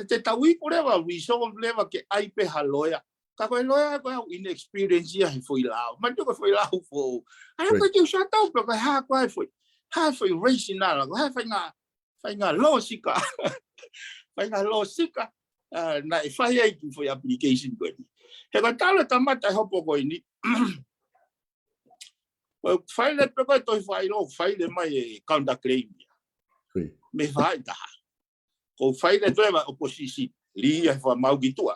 te tau iku leva, resolve leva ke ʻai pē ha loea. Ka ko e loea ko e au inexperience ia he foʻi lao. Manatu ko e foʻi lao foʻou. ʻA ia ko e kiu satau pē ko e hā ko e foʻi. Hā foʻi rationale, ko e hā foʻi ngā faʻahinga lōsika. Faʻahinga lōsika, ʻa, naʻe fai ai ki he foʻi application ko eni. He ko e tala kamata e hopo ko eni. Ko e file pē ko e toe file, file mai e counterclaim ia. Mei he faʻahi taha. Ko e file toe mai opposition, lī ia he fakamaau ki tuʻa.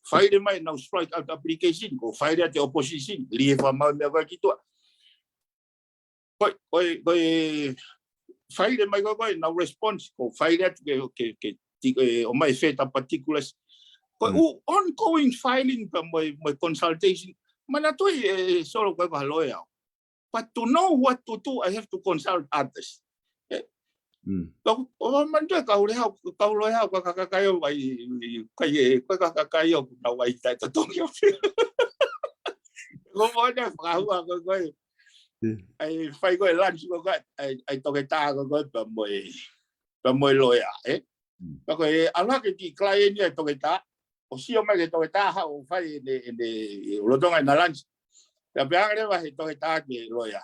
File mai ʻenau strike out application, ko e file atu e opposition, lī he fakamaau meʻa ko ē ki tuʻa. Ko e, ko e, ko e file mai ko ē, ko ʻenau response, ko e file atu ke, ke, ke, ti-, ʻe, ʻomai feta particulars. Ko e ʻū ongoing filing pea mo e, mo e consultation. Manatu ʻe, ʻe Solo ko e ko ha loea au. But to know what to do, I have to consult others. ʻE, ʻo, ʻo manatu e kau loea, kau loea, ko e kakai ʻoku ʻi ai, ʻi ai, ko e kakai ʻoku nau ʻi ai taʻetotongi ʻo fē. Ko e moʻoni e fakahua ko ē, ko ē. ʻAi fai ko e lunch ko ē, ʻai, ʻai toketā ko ē, pea mo e, pea mo e loea, ʻe? Pea ko e ʻalu hake ki he client ia e toketā, ʻo sio mai ki he toketā haʻu ʻo fai ʻene, ʻene, ʻo lolotonga ʻena lunch. Pea pehē ange leva he toketā ki he loea.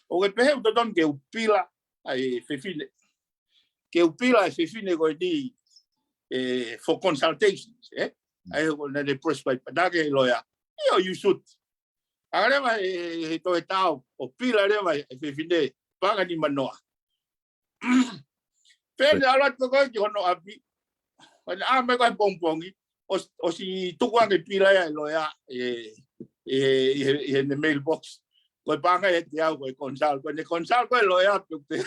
ʻOku ke pehē ʻoku totonu ke u pila ʻa e fefine. Ke u pila ʻa e fefine ko eni, ʻe, for consultations, ʻe? ʻA ia ko ʻene prescribe, pehē ange he loea. ʻIo, you should. ʻAlu leva he, he toketā ʻo pila leva e fefine, paʻanga nimanoa. Pea ne ʻalu atu ko ē ki hono ʻapi. Pea ne ʻā mai ko ē he pongipongi, ʻo, ʻosi tuku ange pila ia e loea, ʻe, ʻe, ʻi he, ʻi heʻene mailbox. Ko e paʻanga ʻe teau, ko e consult, ko ʻene consult ko e loea, pē, pē.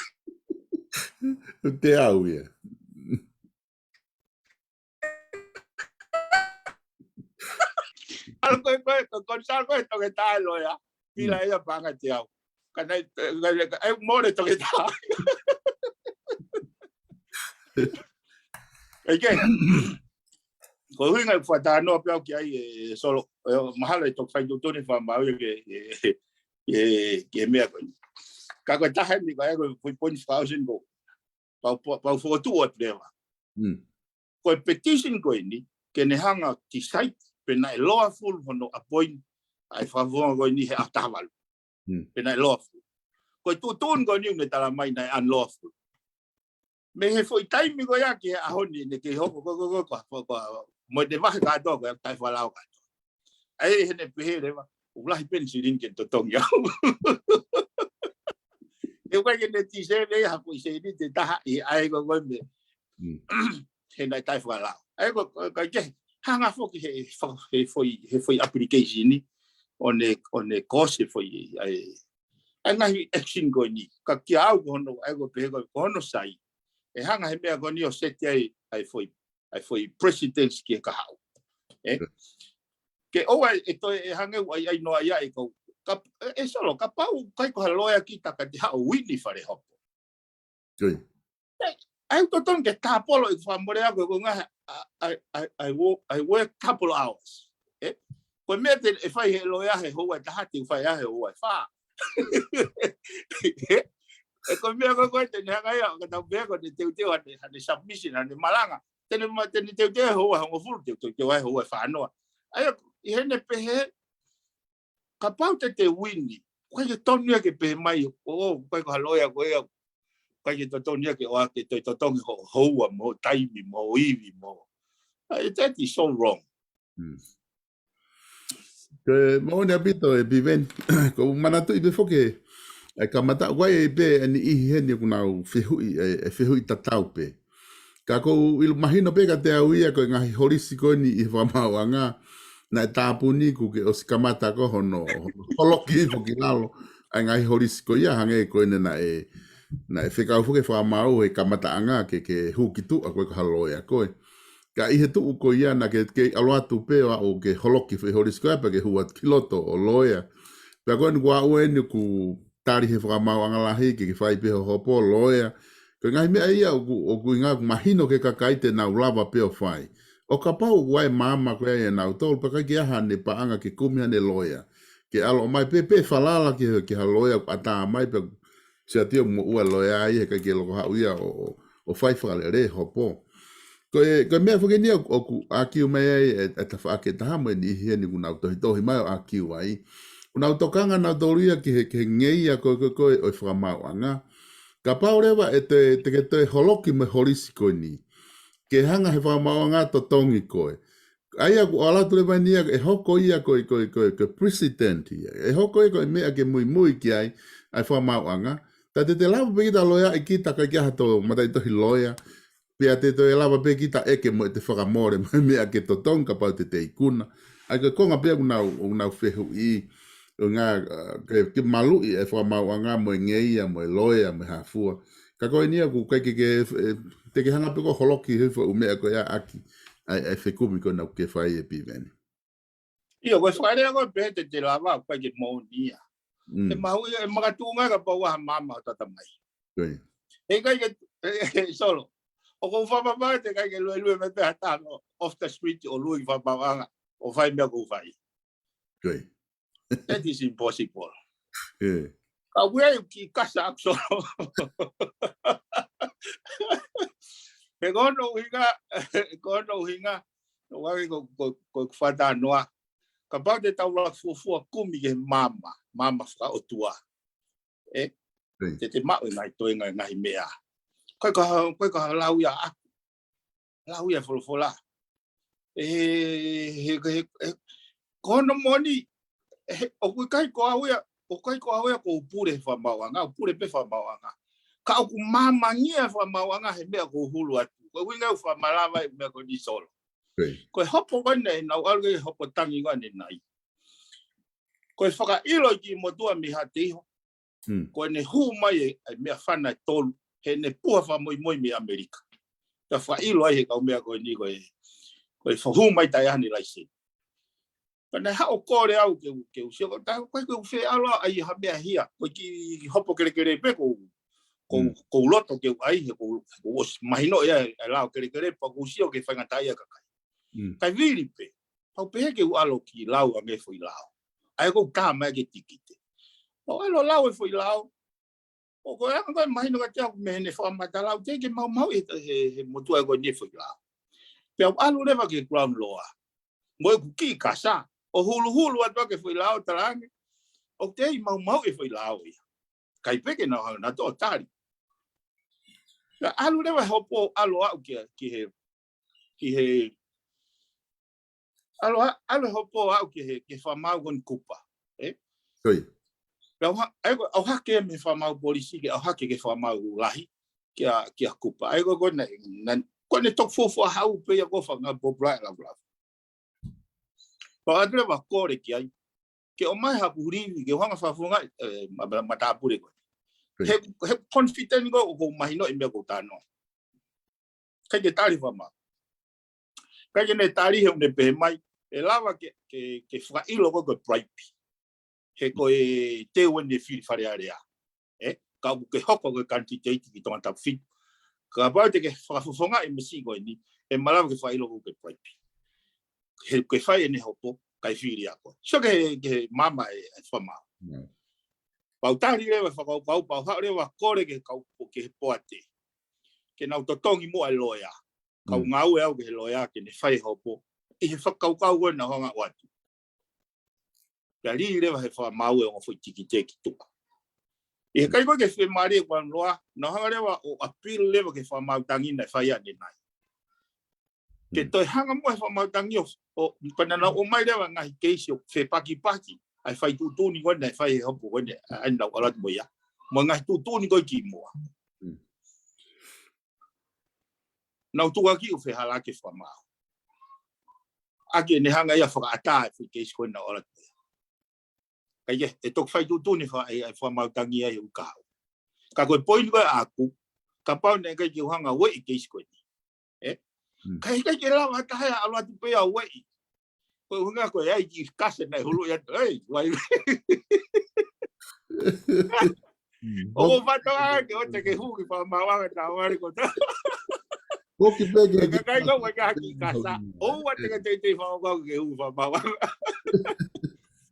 Teau ia. ʻAlu ko ē, ko e, ko e consult ko e toketā e loea. Pila ia paʻanga teau. Ka naʻe, ka, ka, ʻe mole toketā. ʻE ke. Ko e ʻuhinga e fakatalanoa pē au ki ai ʻe Solo, ʻe, mahalo ʻe toki fai tuʻutuʻuni fakamaau ia ke, ke, ke, ke meʻa ko eni. Ka ko e taha eni ko e, ko e point fakaʻosi eni ko. pau, pau, pau fokotuʻu atu leva. Mm. Ko e petition ko eni, ke ne hanga decide pe naʻe lawful hono appoint ʻa e fakafofonga ko eni he ʻaho taha valu. Mm. Pe naʻe lawful. Ko e tuʻutuʻuni ko eni ʻoku ne tala mai naʻe unlawful. Mei he foʻi taimi ko ia ki he ʻaho ni, ne kei hoko ko, ko, ko, ko, ko, ko, mo e vahe kātoa ko e taʻefakalao kātoa. ʻA ia ʻi heʻene pehē leva, ʻoku lahi pē ʻene silini ke totongi au. ʻE ʻikai ke ne tiseve ia ha foʻi seniti ʻe taha ʻi he ʻai ko ko me. Mm. He naʻe taʻefakalao. ʻA ia ko, ko, ko e ke hanga foki he, he, he foʻi, he foʻi application ni, ʻo ne, ʻo ne cause he foʻi, ʻa e, ʻa e ngaahi action ko eni. Ka kia au ko hono, ʻa ia ko pehē ko, ko hono sai. ʻE hanga he meʻa ko eni ʻo seti ai, ʻa e foʻi, ʻa e foʻi precedence ki he kahaʻu. ʻE? Ke ʻoua ʻe toe ʻe hangē ʻoku ʻai, ʻai noa ia ʻe kau. Ka, ʻe, ʻe Solo, kapau ʻikai ko ha loea kita ka te haʻu ʻo uini Fale Hopo. Ko ia. ʻE, ʻai totonu ke tāpolo ʻi fakamolemole ʻaku ʻe ko ngā, ʻa, ʻa, ʻa, ʻa, wo-, ʻa, work couple hours. ʻE? Ko e meʻa te, ʻe fai he loea he houa ʻe taha te u fai ʻa he houa ʻe fā. ʻE? ʻE ko e meʻa ko ē ko ē te ne hanga ia, ka tau pehē ko ʻene teuteu ʻa ʻene, ʻa ʻene submission, ʻa ʻene malanga. Te ne ma-, te ne teuteu he houa ʻe hongofulu, te u teuteu he houa ʻe fā noa. ʻA ia, ʻi heʻene pehē, kapau te te uini, ʻikai ke tonu ia ke pehē mai, ʻo, ʻikai ko ha loea ko ia, ʻikai ke totonu ia ke ʻoua ke toe totongi ho, houa mo, taimi mo, ivi mo. ʻA ia, that is so wrong. Mm. Ko e moʻoni ʻaupito ē Piveni, ʻoku ou manatuʻi pē foki ʻa e kamata, ʻoku ʻi ai pē ʻe niʻihi heni ʻoku nau fehuʻi, ʻe, ʻe fehuʻi tatau pē. Ka ʻoku ou ʻilo mahino pē kiate au ia ko e ngaahi holisi ko eni ʻi he fakamaauʻanga, naʻe tāpuni kuo ke ʻosi kamata ko hono, hono holoki foki lalo, ʻa e ngaahi holisi ko ia hangē ko eni naʻe, naʻe fekau foki fakamaau he kamataʻanga ke, ke hū ki tuʻa ko e ko ha loea ko ē. Ka ʻi he tuʻu ko ia naʻa ke, ke ʻalu atu pē ʻo aʻu ke holoki foʻi holisi ko ia pea ke hū atu ki loto ʻo loea. Pea ko eni kuo aʻu eni kuo tali he fakamaauʻanga lahi ke, ke fai pē ho hopo loea. Ko e ngaahi meʻa ia ʻoku, ʻoku ʻuhinga ʻoku mahino ki he kakai te nau lava pē ʻo fai. ʻO kapau ʻoku ʻi ai maama ko ia ʻia nautolu, pea ʻikai ke ʻi ai haʻane paʻanga ke kumi haʻane loea. Ke ʻalu ʻo mai pē, pē falala ki he, ki ha loea ʻoku ʻatā mai pē Sia tio mo ua loea ai he ʻikai ke loko haʻu ia ʻo, ʻo, ʻo fai fakalele hopo. Ko e, ko e meʻa foki eni ʻoku, ʻoku ʻākiu mai ai ʻe, ʻe tafaʻaki ʻe taha mo e niʻihi eni ʻoku nau tohitohi mai ʻo ʻākiu ai. ʻOku nau tokanga nautolu ia ki he, ki he ngeia ko, ko, ko ē ʻo e fakamaauʻanga. Kapau leva ʻe te, te ke toe holoki mo e holisi ko eni. Ke hanga he fakamaauʻanga totongi koe. ʻA ia ʻoku ʻalu atu leva eni ia, ʻe hoko ia ko e, ko e, ko e, ko e precedent ia. ʻE hoko ia ko e meʻa ke muimui ki ai, ʻa e fakamaauʻanga. Ta te te lava pē kita loea ʻi kita ʻikai ke ʻi ai ha tō mataʻitohi loea. Pea te toe lava pē kita ʻeke mo ʻete fakamole mo e meʻa ke totongi kapau te te ikuna. ʻA ia ko e konga pē ʻoku nau, ʻoku nau fehuʻi. ʻO ngā, ʻa, ke, ke maluʻi e fakamaauʻanga mo e ngeia mo e loea mo e hā fua. Ka ko eni ia ʻoku ʻikai ke, ke, ʻe, te ke hanga pē ko e holoki he fo u meʻa ko ia ʻaki. ʻA e, ʻa e fekumi ko ena ʻoku ke fai ē Piveni. ʻIo, ko e fakalea ko ē pehē te te lava, ʻoku ʻikai ke moʻoni ia. Mm. ʻE mahuʻi, ʻe makatuʻunga kapau ʻoku ʻi ai ha maama ʻoku tata mai. Ko ia. ʻE ʻikai ke, ʻe, ʻe, Solo. ʻOku ou fakapapau te ʻikai ke luelue mai pē ha taha off the street ʻo lue ki fakamaauʻanga, ʻo fai meʻa ʻoku ou fai. Ko ia. That is impossible. ʻE. Ka ʻoku ʻi ai e kiʻi kasa ʻaku Solo. He ko hono ʻuhinga, ko hono ʻuhinga, ʻo ʻai ko, ko, ko e fata noa. Kapau te tau lava fuofua kumi ki he maama, maama fakaʻotua. ʻE? ʻE. Te te maʻu e ngaahi toenga e ngaahi meʻa. Ko e ka, ko e ka lau ia ʻaku. Lau ia folofola. ʻE, he, he, he, ko hono moʻoni, he, ʻoku ʻikai ko au ia, ʻoku ʻikai ko au ia ʻoku ou pule he fakamaauʻanga, ʻoku pule pē fakamaauʻanga. Ka ʻoku māmangia fakamaauʻanga he meʻa ʻoku ou hulu atu. Ko e ʻuhinga ʻoku ou fakamalava e meʻa ko eni Solo. ʻE. Ko e hopo ko ena ʻe nau ʻalu ke hopo tangi ko ena nai. Ko e fakaʻilo ʻi he motuʻa mei Haʻateiho. Mm. Ko ʻene hū mai e, e meʻafana ʻe tolu, heʻene puha fakamoimoi mei ʻAmelika. Ka fakaʻilo ai he kau meʻa ko eni ko e, ko e fakahū mai taʻe ʻi ai haʻane laiseni. Pea naʻe haʻu ʻo kole au ke u, ke u sio, ka ʻikai ke u fie ʻalu ʻo ʻai ha meʻa hia, ko e kiʻi hopo kelekele pē ʻoku, ʻoku, mm, ʻoku ou loto ke u ʻai, he ʻoku, ʻoku ou ʻosi mahinoʻi ʻa e, ʻa e lao kelekele, pea ʻoku ou sio ki he faingataʻaʻia ʻa e kakai. Mm. Kae vili pē, pau pē ke u ʻalu ʻo kiʻi lau ange e foʻi lao. ʻA ia ʻoku ou tā mai ki he tikite. ʻO ʻalu ʻo lau e foʻi lao. ʻOku ʻikai ke mahino kiate au mei heʻene fakamatala ʻoku teʻeki ke maumauʻi he, he, he motuʻa ko eni e foʻi lao. Pea u ʻalu leva ki he ground law. Mo ʻeku kiʻi kasa. ʻO huluhulu atu ʻaki e foʻi lao talaange ʻoku teʻeki maumauʻi e foʻi lao ia. ʻIkai pē ke nau hanga nautolu ʻo tali. Pea ʻalu leva e hopo ʻalu aʻu ki, ki he, ki he, ʻalu a-, ʻalu e hopo aʻu ki he, ki he fakamaau ko eni Kupa. Ē? Pea u ha-, ʻa ia ko e, ʻo hake mei he fakamaau polisi ke ʻo hake ki he fakamaau lahi kia, kia Kupa. ʻA ia ko e, ko ena, na, ko ena toki fuofua haʻu pē ia ko e fanga popula e laulaula. Pea u ʻalu leva ʻo kole ki ai. Ke ʻomai haʻaku livi, ke u hanga ʻo fakafofongaʻi, ē, ma-, ma-, matāpule ko ē. He, he confident ko ē ʻoku ou mahinoʻi e meʻa ʻoku ou talanoa. ʻIkai ke tali fakamaau. ʻIkai ke ne tali he ʻoku ne pehē mai, ʻe lava ke, ke, ke fakaʻilo ko e, ko e bribe. He ko e teu eni e fili Fale Alea. Ē, ka ʻoku ke hoko ko e candidate ki Tongatapu fitu. Kapau te ke fakafofongaʻi e masiʻi ko eni, ʻe malava ke fakaʻilo ko e, ko e bribe. He ke fai ʻene hopo, kae fili ʻa koe. Sio ki he, ki he maama e, e fakamaau. Pea u tali leva e fakakaukau, pea u haʻu leva ʻo kole ki he kau, ki he poate. Ke nau totongi muʻa e loea. Kau ngāue au ki he loea, ke ne fai e hopo. ʻI he fakakaukau ko ē naʻa ku hanga ʻo ʻoatu. Pea lī leva he fakamaau e ongo foʻi tikite ki tuʻa. ʻI he ʻikai ko ē ke fiemālie e ground law, naʻa ku hanga leva ʻo appeal leva ki he fakamaau tangi naʻe fai ʻanenai. Ke toe hanga muʻa he fakamaau tangi ʻo, ʻo, pea naʻa nau ʻomai leva ngaahi keisi ʻo fepakipaki ʻa e fai tuʻutuʻuni ko ē naʻe fai he hopo ko eni, ʻa ia naʻa ku ʻalu atu mo ia. Mo e ngaahi tuʻutuʻuni ko ē kimuʻa. Naʻa ku tukuakiʻi ʻo fehālaaki e fakamaau. ʻAki ʻene hanga ia ʻo fakaʻatā e foʻi keisi ko ē naʻa ku ʻalu atu mo ia. Kae kehe, ʻe toki fai tuʻutuʻuni fa-, e, e fakamaau tangi ai ʻo kau. Ka ko e poini ko ē ʻaʻaku, kapau naʻe ʻikai ke u hanga ʻo ueʻi e keisi ko eni. Ē? Kae ʻikai ke lava ha taha ia ʻo ʻalu atu pē ia ʻo ueʻi. Ko e ʻuhinga ko e ʻai ki kasa naʻe hulu ia, ei, vai. ʻO ko fato ake, ʻo te ke hū ki fakamaauʻanga taʻu ʻe valu ko ē. Ko ki pē ke, kakai ko e ka ki kasa. ʻO ua te ke teitei fakamaau ke hū fakamaauʻanga.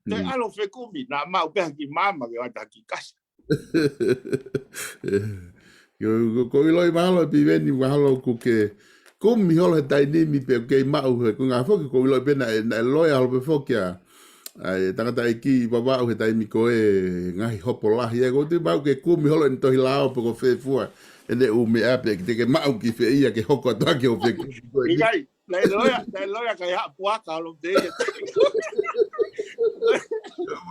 Te ʻalu ʻo fekumi, naʻa mau pē ha kiʻi maama ke ʻoatu ha kiʻi kasa. Ko, ko, ko ʻiloʻi mahalo ʻe Piveni mahalo ʻoku ke kumi holo he taimi ni pea ʻoku kei maʻu he ko e ngaahi foki ko e ʻiloʻi pē naʻe, naʻe loea holo pē foki ʻa, ʻa e tangataʻeiki Vavaʻu he taimi ko ē ngaahi hopo lahi. ʻA ia ko e tui maʻu ke kumi holo ʻene tohi lao pe ko fē fua ʻene ʻū meʻa pea te ke maʻu ki fē ia ke hoko atu ʻaki ʻo fekumi ko ē. ʻIkai, naʻe loea, naʻe loea kae haʻu puaka holo pē ia.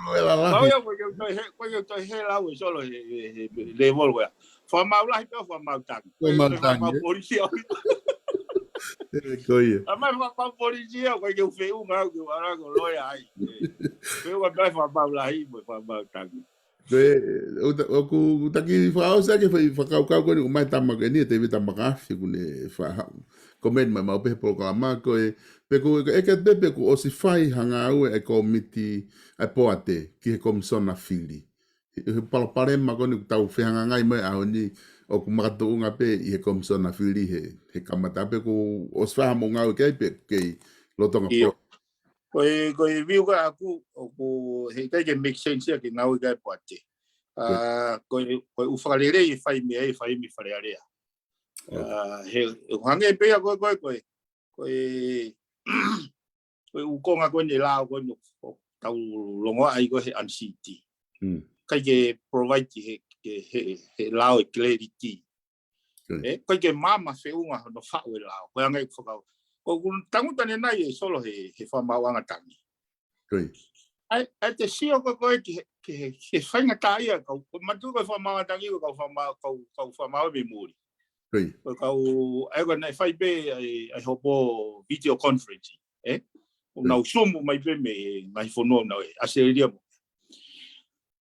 Loea lalahi. Kau ia ko e ke u toe he, ko e ke u toe he lau e Solo he, he, he, he level ko ia. Fakamaau lahi pē ʻo fakamaau tangi. Fakamaau tangi, fakamaau ē? Polisi au. Ē, ko ia. ʻA mai fakamaau polisi au, ko e ke u feʻunga au ke u ala ko loea ai. Ē, feʻunga pē fakamaau lahi mo fakamaau tangi. Ko e, ʻo ta-, ʻoku taki fakaʻosi ʻaki e foʻi fakakaukau ko eni, ʻomai e tama ko eni, ʻe Tēvita Makafi, ʻoku ne faʻa haʻu comment mai maʻu pē he polokalama ko ē, pe ko e, ʻeke pē pe kuo ʻosi fai ha ngāue ʻa e kōmiti ʻa e poate ki he komisona fili. He, he palopalema ko eni ʻoku tau fehangahangai mo ia he ʻaho ni, ʻoku makatuʻunga pē ʻi he komisona fili he, he kamata, pe kuo ʻosi fai haʻamou ngāue ki ai pe kei lolotonga ʻIo. polo. Ko e, ko e view ko ē ʻaʻaku, ʻoku, heʻikai ke make sense ia ke ngāue ki ai e poate. ʻA, ko e, ko e ʻū fakalelei ʻe fai mei ai, ʻe fai mei Fale Alea. ʻA, he, ʻe hangē pē ia ko e, ko e, ko e, ko e ʻū konga ko eni e lao ko eni ʻoku tau longoaʻa ai ko ē he unseat. ʻIkai ke provide he, he, he, he lao e clarity. ʻIkai. Ē, ʻikai ke maama feʻunga hono faʻu e lao. Ko e anga ʻeku fakakaukau. Ko ʻeku tangutu ʻanenai e Solo he, he fakamaauʻanga tangi. ʻIkai. ʻAi, ʻai te sio ko ē ko ē ki he, ki he, ki he faingataʻaʻia kau, ko e matu ko e fakamaauʻanga tangi ko e kau fakamaau, kau, kau fakamaau mei muli. ʻIkai. Ko e kau, ʻa ia ko ē naʻe fai pē ʻa e, ʻa e hopo video conference. Ē? ʻO ʻIkai. nau sumu mai pē mei he ngaahi fonua ʻo nau ʻi ʻAositelēlia mo.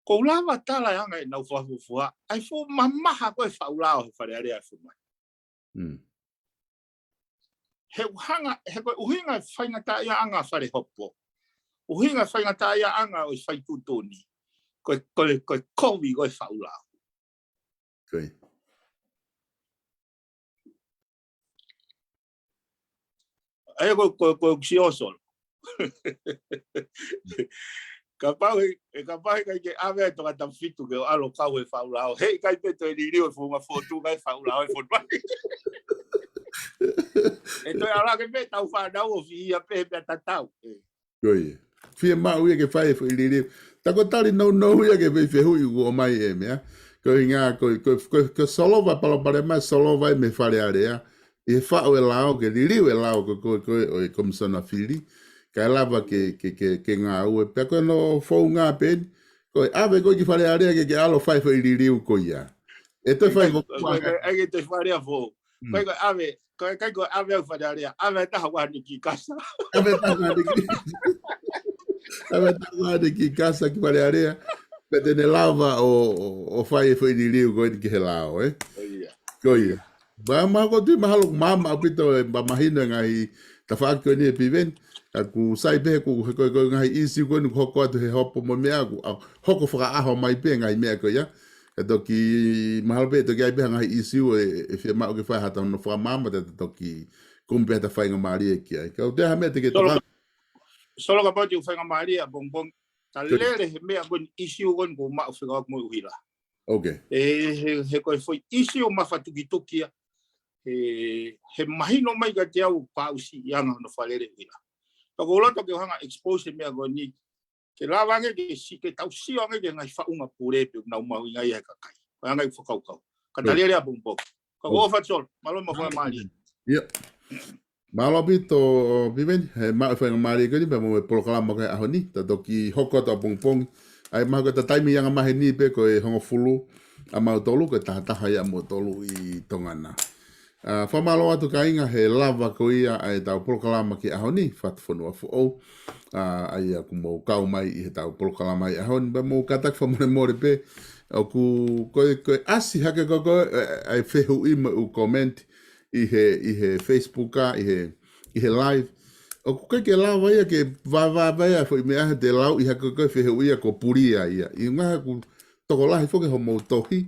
Ko u lava tala e anga ʻenau fakafuofua, ʻa e fuʻu mamaha ko ē faʻu lao he Fale Alea ʻa e fonua. Mm. He ʻuhinga, he ko e ʻuhinga e faingataʻaʻiaʻanga fale hopo. ʻUhinga e faingataʻaʻiaʻanga ʻo e fai tuʻutuʻuni. Ko e, ko e, ko e kovi ko ē faʻu lao. ʻIkai. ʻA ia ko, ko, ko, ko e sio Solo. Kapau he, ʻe kapau he ʻikai ke ʻave ʻa e tangata fitu ke ʻalu ʻo kau he faʻu lao, heʻikai pē toe liliu e founga fotu ʻa e faʻu lao ʻi he fonua ni. ʻE toe ʻalu ange pē ʻetau fānau ʻo fihi ia pē he meʻa tatau. ʻE. Ko ia. Fiemaʻu ia ke fai e foʻi liliu. Tā ko e tali nounou ia ki he foʻi fehuʻi kuo ʻomai ʻe meʻa. Ko e ʻuhinga, ko, ko, ko, ko e solova palopalema, solova ia mei Fale Alea. ʻI he faʻu e lao, ke liliu e lao ko, ko, ko, ʻo e Komisona Fili. Kae lava ke, ke, ke, ke ngāue. Pea ko hono founga pē eni, ko e ʻave koe ki Fale Alea ke, ke ʻalu ʻo fai e foʻi liliu ko ia. ʻE toe fai ko, ko, ko, ʻikai ke toe Fale Alea foʻou. Mm. ʻIkai ko e ʻave, ko e ʻikai ko e ʻave au ki Fale Alea, ʻave taha ʻo ʻalu ki Kasa. ʻAve taha ʻo ʻalu ki, ʻave taha ʻo ʻalu ki Kasa ki Fale Alea. Pea te ne lava ʻo, ʻo, ʻo fai e foʻi liliu ko eni ki he lao, ē? Ko ia. Ko ia. Pea mahalo ʻoku ou tui mahalo ʻoku maama ʻaupito e, pea mahino e ngaahi tafaʻaki ko eni ʻe Piveni. Ka ʻoku sai pē he ʻoku, he ko e, ko e ngaahi ʻīsiu ko eni ʻoku hoko atu he hopo mo e meʻa ʻoku, ʻa, hoko fakaʻaho mai pē ngaahi meʻa ko ia. ʻE toki, mahalo pē, toki ʻi ai pē ha ngaahi ʻīsiu ʻe, ʻe fiemaʻu ke fai ha tau no fakamaama, te toki kumi pē ha tau faingamālie ki ai. Ka ʻoku toe ha meʻa te ke Solo, toka. Solo kapau te u faingamālie ʻapongipongi. Ta Solo. Lele he meʻa ko eni ʻīsiu ko eni ʻoku maʻu fekauʻaki mo e ʻuhila. Ok. ʻE, he, he ko e foʻi ʻīsiu mafatukituki ia. He, he mahino mai kiate au pāusi i anga hono fakalele ʻuhila. Pea ʻoku ou loto ke u hanga expose e meʻa ko eni. Ke lava ange ke si-, ke tau sio ange ki he ngaahi faʻunga pule pē ʻoku nau mahuʻinga ai he kakai. Ko e anga ʻeku fakakaukau. Ka ta lele ʻapongipongi. Ka ko ʻofa Solo, mālō mo e faingamālie. Ia. Mālō ʻaupito, Piveni, he maʻu e faingamālie ko eni, pea mo e polokalama ko e ʻaho ni, ta toki hoko atu ʻapongipongi. ʻAi mahalo ko e ta taimi anga maheni pē ko e hongofulu, ʻa mautolu, ko e taha taha ia ʻa mautolu ʻi Tonga na. ʻA, fakamālō atu kāinga he lava ko ia ʻa e tau polokalama ki he ʻaho ni, Fatu Fonua Foʻou. ʻA, ʻa ia ʻoku mou kau mai ʻi he tau polokalama ʻi he ʻaho ni, pea mou kātaki fakamolemole pē, ʻoku, ko e, ko e ʻasi hake ko, ko, ʻa, ʻa e fehuʻi mo e ʻū comment ʻi he, ʻi he Facebook ʻa, ʻi he, ʻi he live. ʻOku ʻikai ke lava ia ke vāvāvā ia foʻi meʻa he te lau ʻi hake ko e fehuʻi ia ko pulia ia. ʻI he ʻuhinga ʻoku tokolahi foki hoʻomou tohi,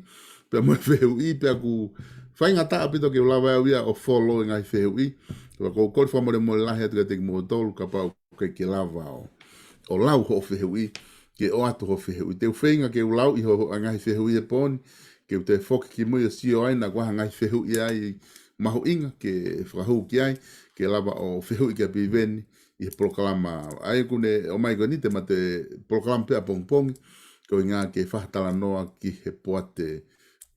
pea mo e fehuʻi, pea ʻoku faingataʻa ʻaupito ke u lava au ia ʻo follow e ngaahi fehuʻi. Pea ʻoku ou kole fakamolemole lahi atu kiate kimoutolu, kapau ʻoku ʻikai ke lava ʻo, ʻo lau hoʻo fehuʻi, ke ʻoatu hoʻo fehuʻi. Te u feinga ke u lau ʻi hoʻo ngaahi fehuʻi he pō ni, ke u toe foki ki mui ʻo sio ai naʻa kuo ʻi ai ha ngaahi fehuʻi ai mahuʻinga, ke fakahū ki ai, ke lava ʻo fehuʻi kia Piveni, ʻi he polokalama. ʻAi ʻoku ne ʻomai ko eni te mate polokalama pē ʻapongipongi, ko e ʻuhinga ke fakatalanoa ki he poate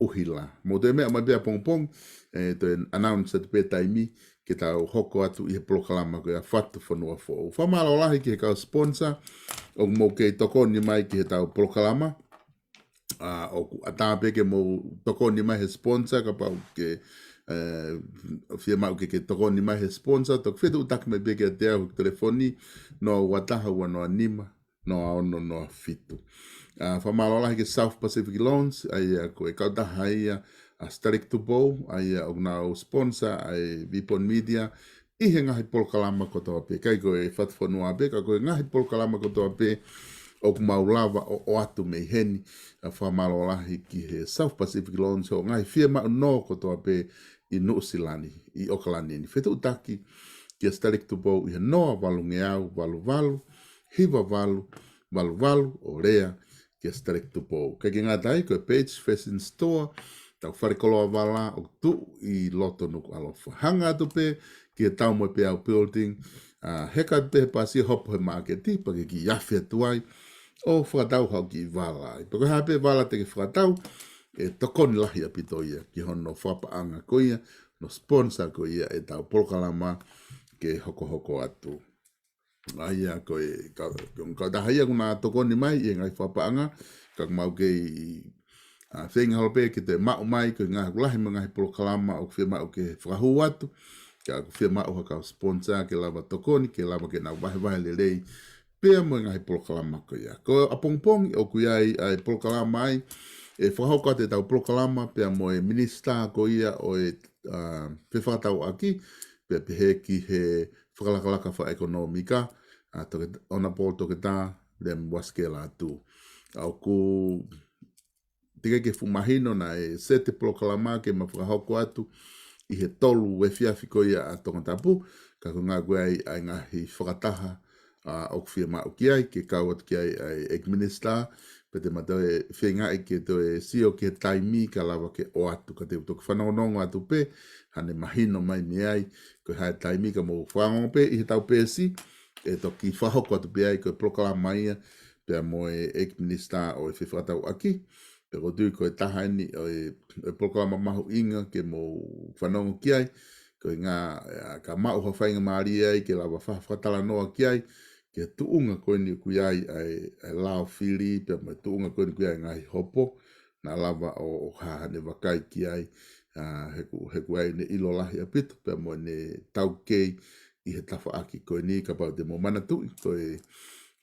ʻuhila. Mou toe meʻa mai pē ʻapongipongi, ʻe toe announce atu pē taimi, ke tau hoko atu ʻi he polokalama ko ia Fatu Fonua Foʻou. Fakamālō lahi ki he kau sponsor, ʻoku mou kei tokoni mai ki he tau polokalama. ʻA, ʻoku ʻatā pē ke mou tokoni mai he sponsor, kapau ke, ʻe, fiemaʻu ke, ke tokoni mai he sponsor, toki fetuʻutaki mai pē kiate au he telefoni, noa ua taha ua noa nima, noa ono noa fitu. ʻA, fakamālō lahi ki he South Pacific Loans, ʻa ia ko e kautaha ia ʻa Stalek Tupou, ʻa ia ʻoku nau sponsor ʻa e Vipon Media, ʻi he ngaahi polokalama kotoa pē, ʻikai ko e Fatu Fonua pē, ka ko e ngaahi polokalama kotoa pē, ʻoku mau lava ʻo, ʻoatu mei heni, ʻa, fakamālō lahi ki he South Pacific Loans, ʻo ngaahi fiemaʻu nō kotoa pē ʻi Nuʻusila ni, ʻi ʻOkalani ni. Fetuʻutaki kia Stalek Tupou ʻi he noa valungeau valu valu, hiva valu, valu valu, ʻo lea kia Stalek Tupou. ʻIkai ke ngata ai, ko e Page Fashion Store, tau fale koloa vala ʻoku tuʻu ʻi loto Nukuʻalofa. Hanga atu pē ki he Taumoepeau Building, ʻa, heka atu pē he pasi hopo he māketi, pea ke kiʻi afe atu ai, ʻo fakatau haʻo kiʻi vala ai. Pea ko e hā pē vala te ke fakatau, ʻe tokoni lahi ʻaupito ia ki hono fakapaʻanga ko ia, hono sponsor ko ia ʻetau polokalama ke hokohoko atu. ʻA ia ko e, ka, ka, kautaha ia ʻoku na tokoni mai ʻi he ngaahi fakapaʻanga, ka ʻoku mau kei, ʻa, feinga holo pē ke toe maʻu mai, ko e ngaahi ʻoku lahi mo e ngaahi polokalama ʻoku fiemaʻu ke fakahū atu, ka ʻoku fiemaʻu ha kau sponsor ke lava tokoni, ke lava ke nau vahevahe lelei, pea mo e ngaahi polokalama ko ia. Ko ʻapongipongi ʻoku ʻi ai ʻa e polokalama ai, ʻe fakahoko atu ʻetau polokalama, pea mo e minisitā ko ia ʻo e, ʻa, fefakatauʻaki, pea pehē ki he fakalakalaka fakaʻekonōmika, ʻa, Toke-, Honourable Toketā Lem Wasikela Atu. ʻA, ʻoku teʻeki ke fuʻu mahino naʻe sete polokalama ke ma fakahoko atu ʻi he tolu efiafi ko ia ʻa Tongatapu, ka ko e ʻuhinga ko e ʻi ai ʻa e ngaahi fakataha ʻoku fiemaʻu ki ai, ke kau atu ki ai ʻa e ʻEiki Minisitā, pea te ma toe feingaʻi ke toe sio ki he taimi ka lava ke ʻoatu, ka te u toki fanongonongo atu pē haʻane mahino mai mei ai ko e hā e taimi, ka mou fanongo pē ʻi heʻetau peesi, ʻe toki fakahoko atu pē ai ko e polokalama ia pea mo e ʻEiki Minisitā ʻo e Fefakatauʻaki. Pea ʻoku ou tui ko e taha eni ʻo e, ʻo e polokalama mahuʻinga ke mou fanongo ki ai, ko e ʻuhinga, ʻa, ka maʻu ha faingamālie ai ke lava fakatalanoa ki ai, ki he tuʻunga ko eni ʻoku ʻi ai ʻa e, ʻa e lao fili, pea mo e tuʻunga ko eni ʻoku ʻi ai e ngaahi hopo, naʻa lava ʻo, ʻo haʻane vakai ki ai, ʻa, he ʻoku, he ʻoku ʻi ai ʻene ʻilo lahi ʻaupito, pea mo ʻene taukei ʻi he tafaʻaki ko eni. Kapau te mou manatuʻi, ko e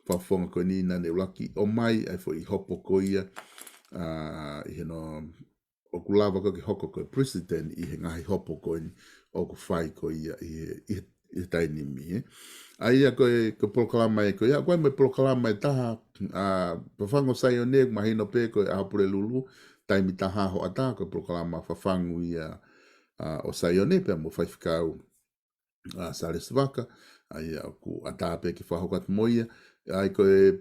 fakafofonga ko eni naʻa ne ʻuluaki ʻomai ʻa e foʻi hopo ko ia, ʻa, ʻi he no ʻoku lava ko ē ke hoko ko e president ʻi he ngaahi hopo ko eni ʻoku fai ko ia ʻi he, ʻi he, ʻi he taimi ni, ē. ʻA ia ko e, ko e polokalama ē ko ia, ʻoku ʻi ai mo e polokalama ʻe taha, ʻa, Fafangu ʻo Saione, ʻoku mahino pē ko e ʻaho Pulelulu, taimi taha hoʻatā, ko e polokalama Fafangu ia, ʻa, ʻo Saione, pea mo Faifekau ʻa Sālesi Vaka, ʻa ia ʻoku ʻatā pē ke fakahoko atu mo ia. ʻA ia ko e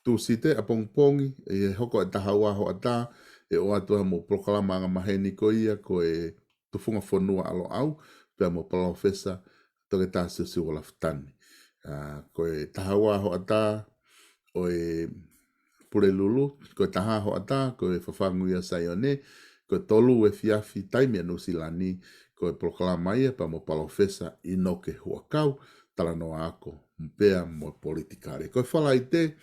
Tūsite ʻapongipongi, ʻi he hoko ʻe taha ua hoʻatā, ʻe ʻoatu ai mo e polokalama angamaheni ko ia, ko e Tufunga Fonua ʻa Loʻau, pea mo Palōfesa Toketā Siosiua Lafitani. ʻA, ko e taha ua hoʻatā ʻo e Pulelulu, ko e taha hoʻatā, ko e Fafangu ia Saione, ko e tolu efiafi taimi ʻa Nuʻusila ni, ko e polokalama ia pea mo Palōfesa ʻInoke Huʻakau, talanoa ako, pea mo e politikale. Ko e Falaite,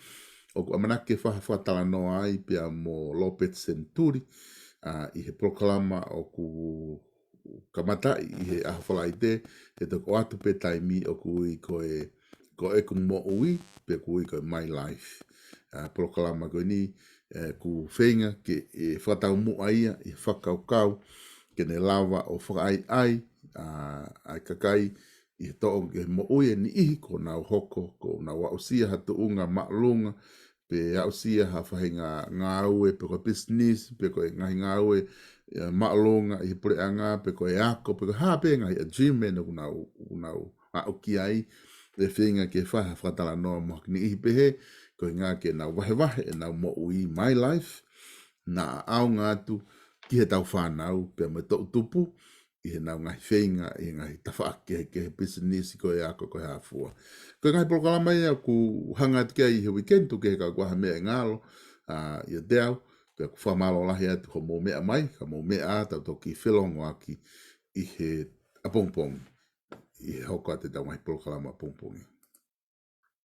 ʻoku ʻamanaki ke fai ha fakatalanoa ai pea mo Lopeti Senituli, ʻa, ʻi he polokalama ʻoku kamataʻi ʻi he ʻaho Falaite, ʻe toki ʻoatu pē taimi ʻoku ui ko e, ko ʻEku Moʻui, pe ʻoku ui ko e My Life. ʻA, polokalama ko eni, ʻe, ʻoku feinga ke, ʻe, fakataumuʻa ia ʻi he fakakaukau, ke ne lava ʻo fakaʻaiʻai, ʻa, ʻa e kakai ʻi he toʻo, ʻi he moʻui ʻa e niʻihi kuo nau hoko, kuo nau aʻusia ha tuʻunga māʻolunga, pe aʻusia ha faʻahinga ngāue, pe ko e business, pe ko e ngaahi ngāue, ʻe, māʻolunga ʻi he puleʻanga, pe ko e ako, pe ko e hā pē ngaahi achievement ʻoku nau, ʻoku nau aʻu ki ai, ʻe feinga ke fai ha fakatalanoa mo ha kiʻi niʻihi pehē, ko e ʻuhinga ke nau vahevahe ʻenau moʻui, My Life, naʻa ʻaonga atu ki heʻetau fānau, pea mo e toʻutupu, ʻi heʻenau ngaahi feinga, ʻi he ngaahi tafaʻaki kehekehe, business, ko e ako, ko e hā fua. Ko e ngaahi polokalama ia ʻoku hanga atu ki ai ʻi he weekend, tuku kehe ka ʻoku ʻi ai ha meʻa ʻe ngalo, ʻa, ʻiate au, pea ʻoku fakamālō lahi atu hoʻomou meʻa mai, ka mou meʻa ā, tau toki felongoaki ʻi he ʻapongipongi, ʻi he hoko atu ʻetau ngaahi polokalama ʻapongipongi.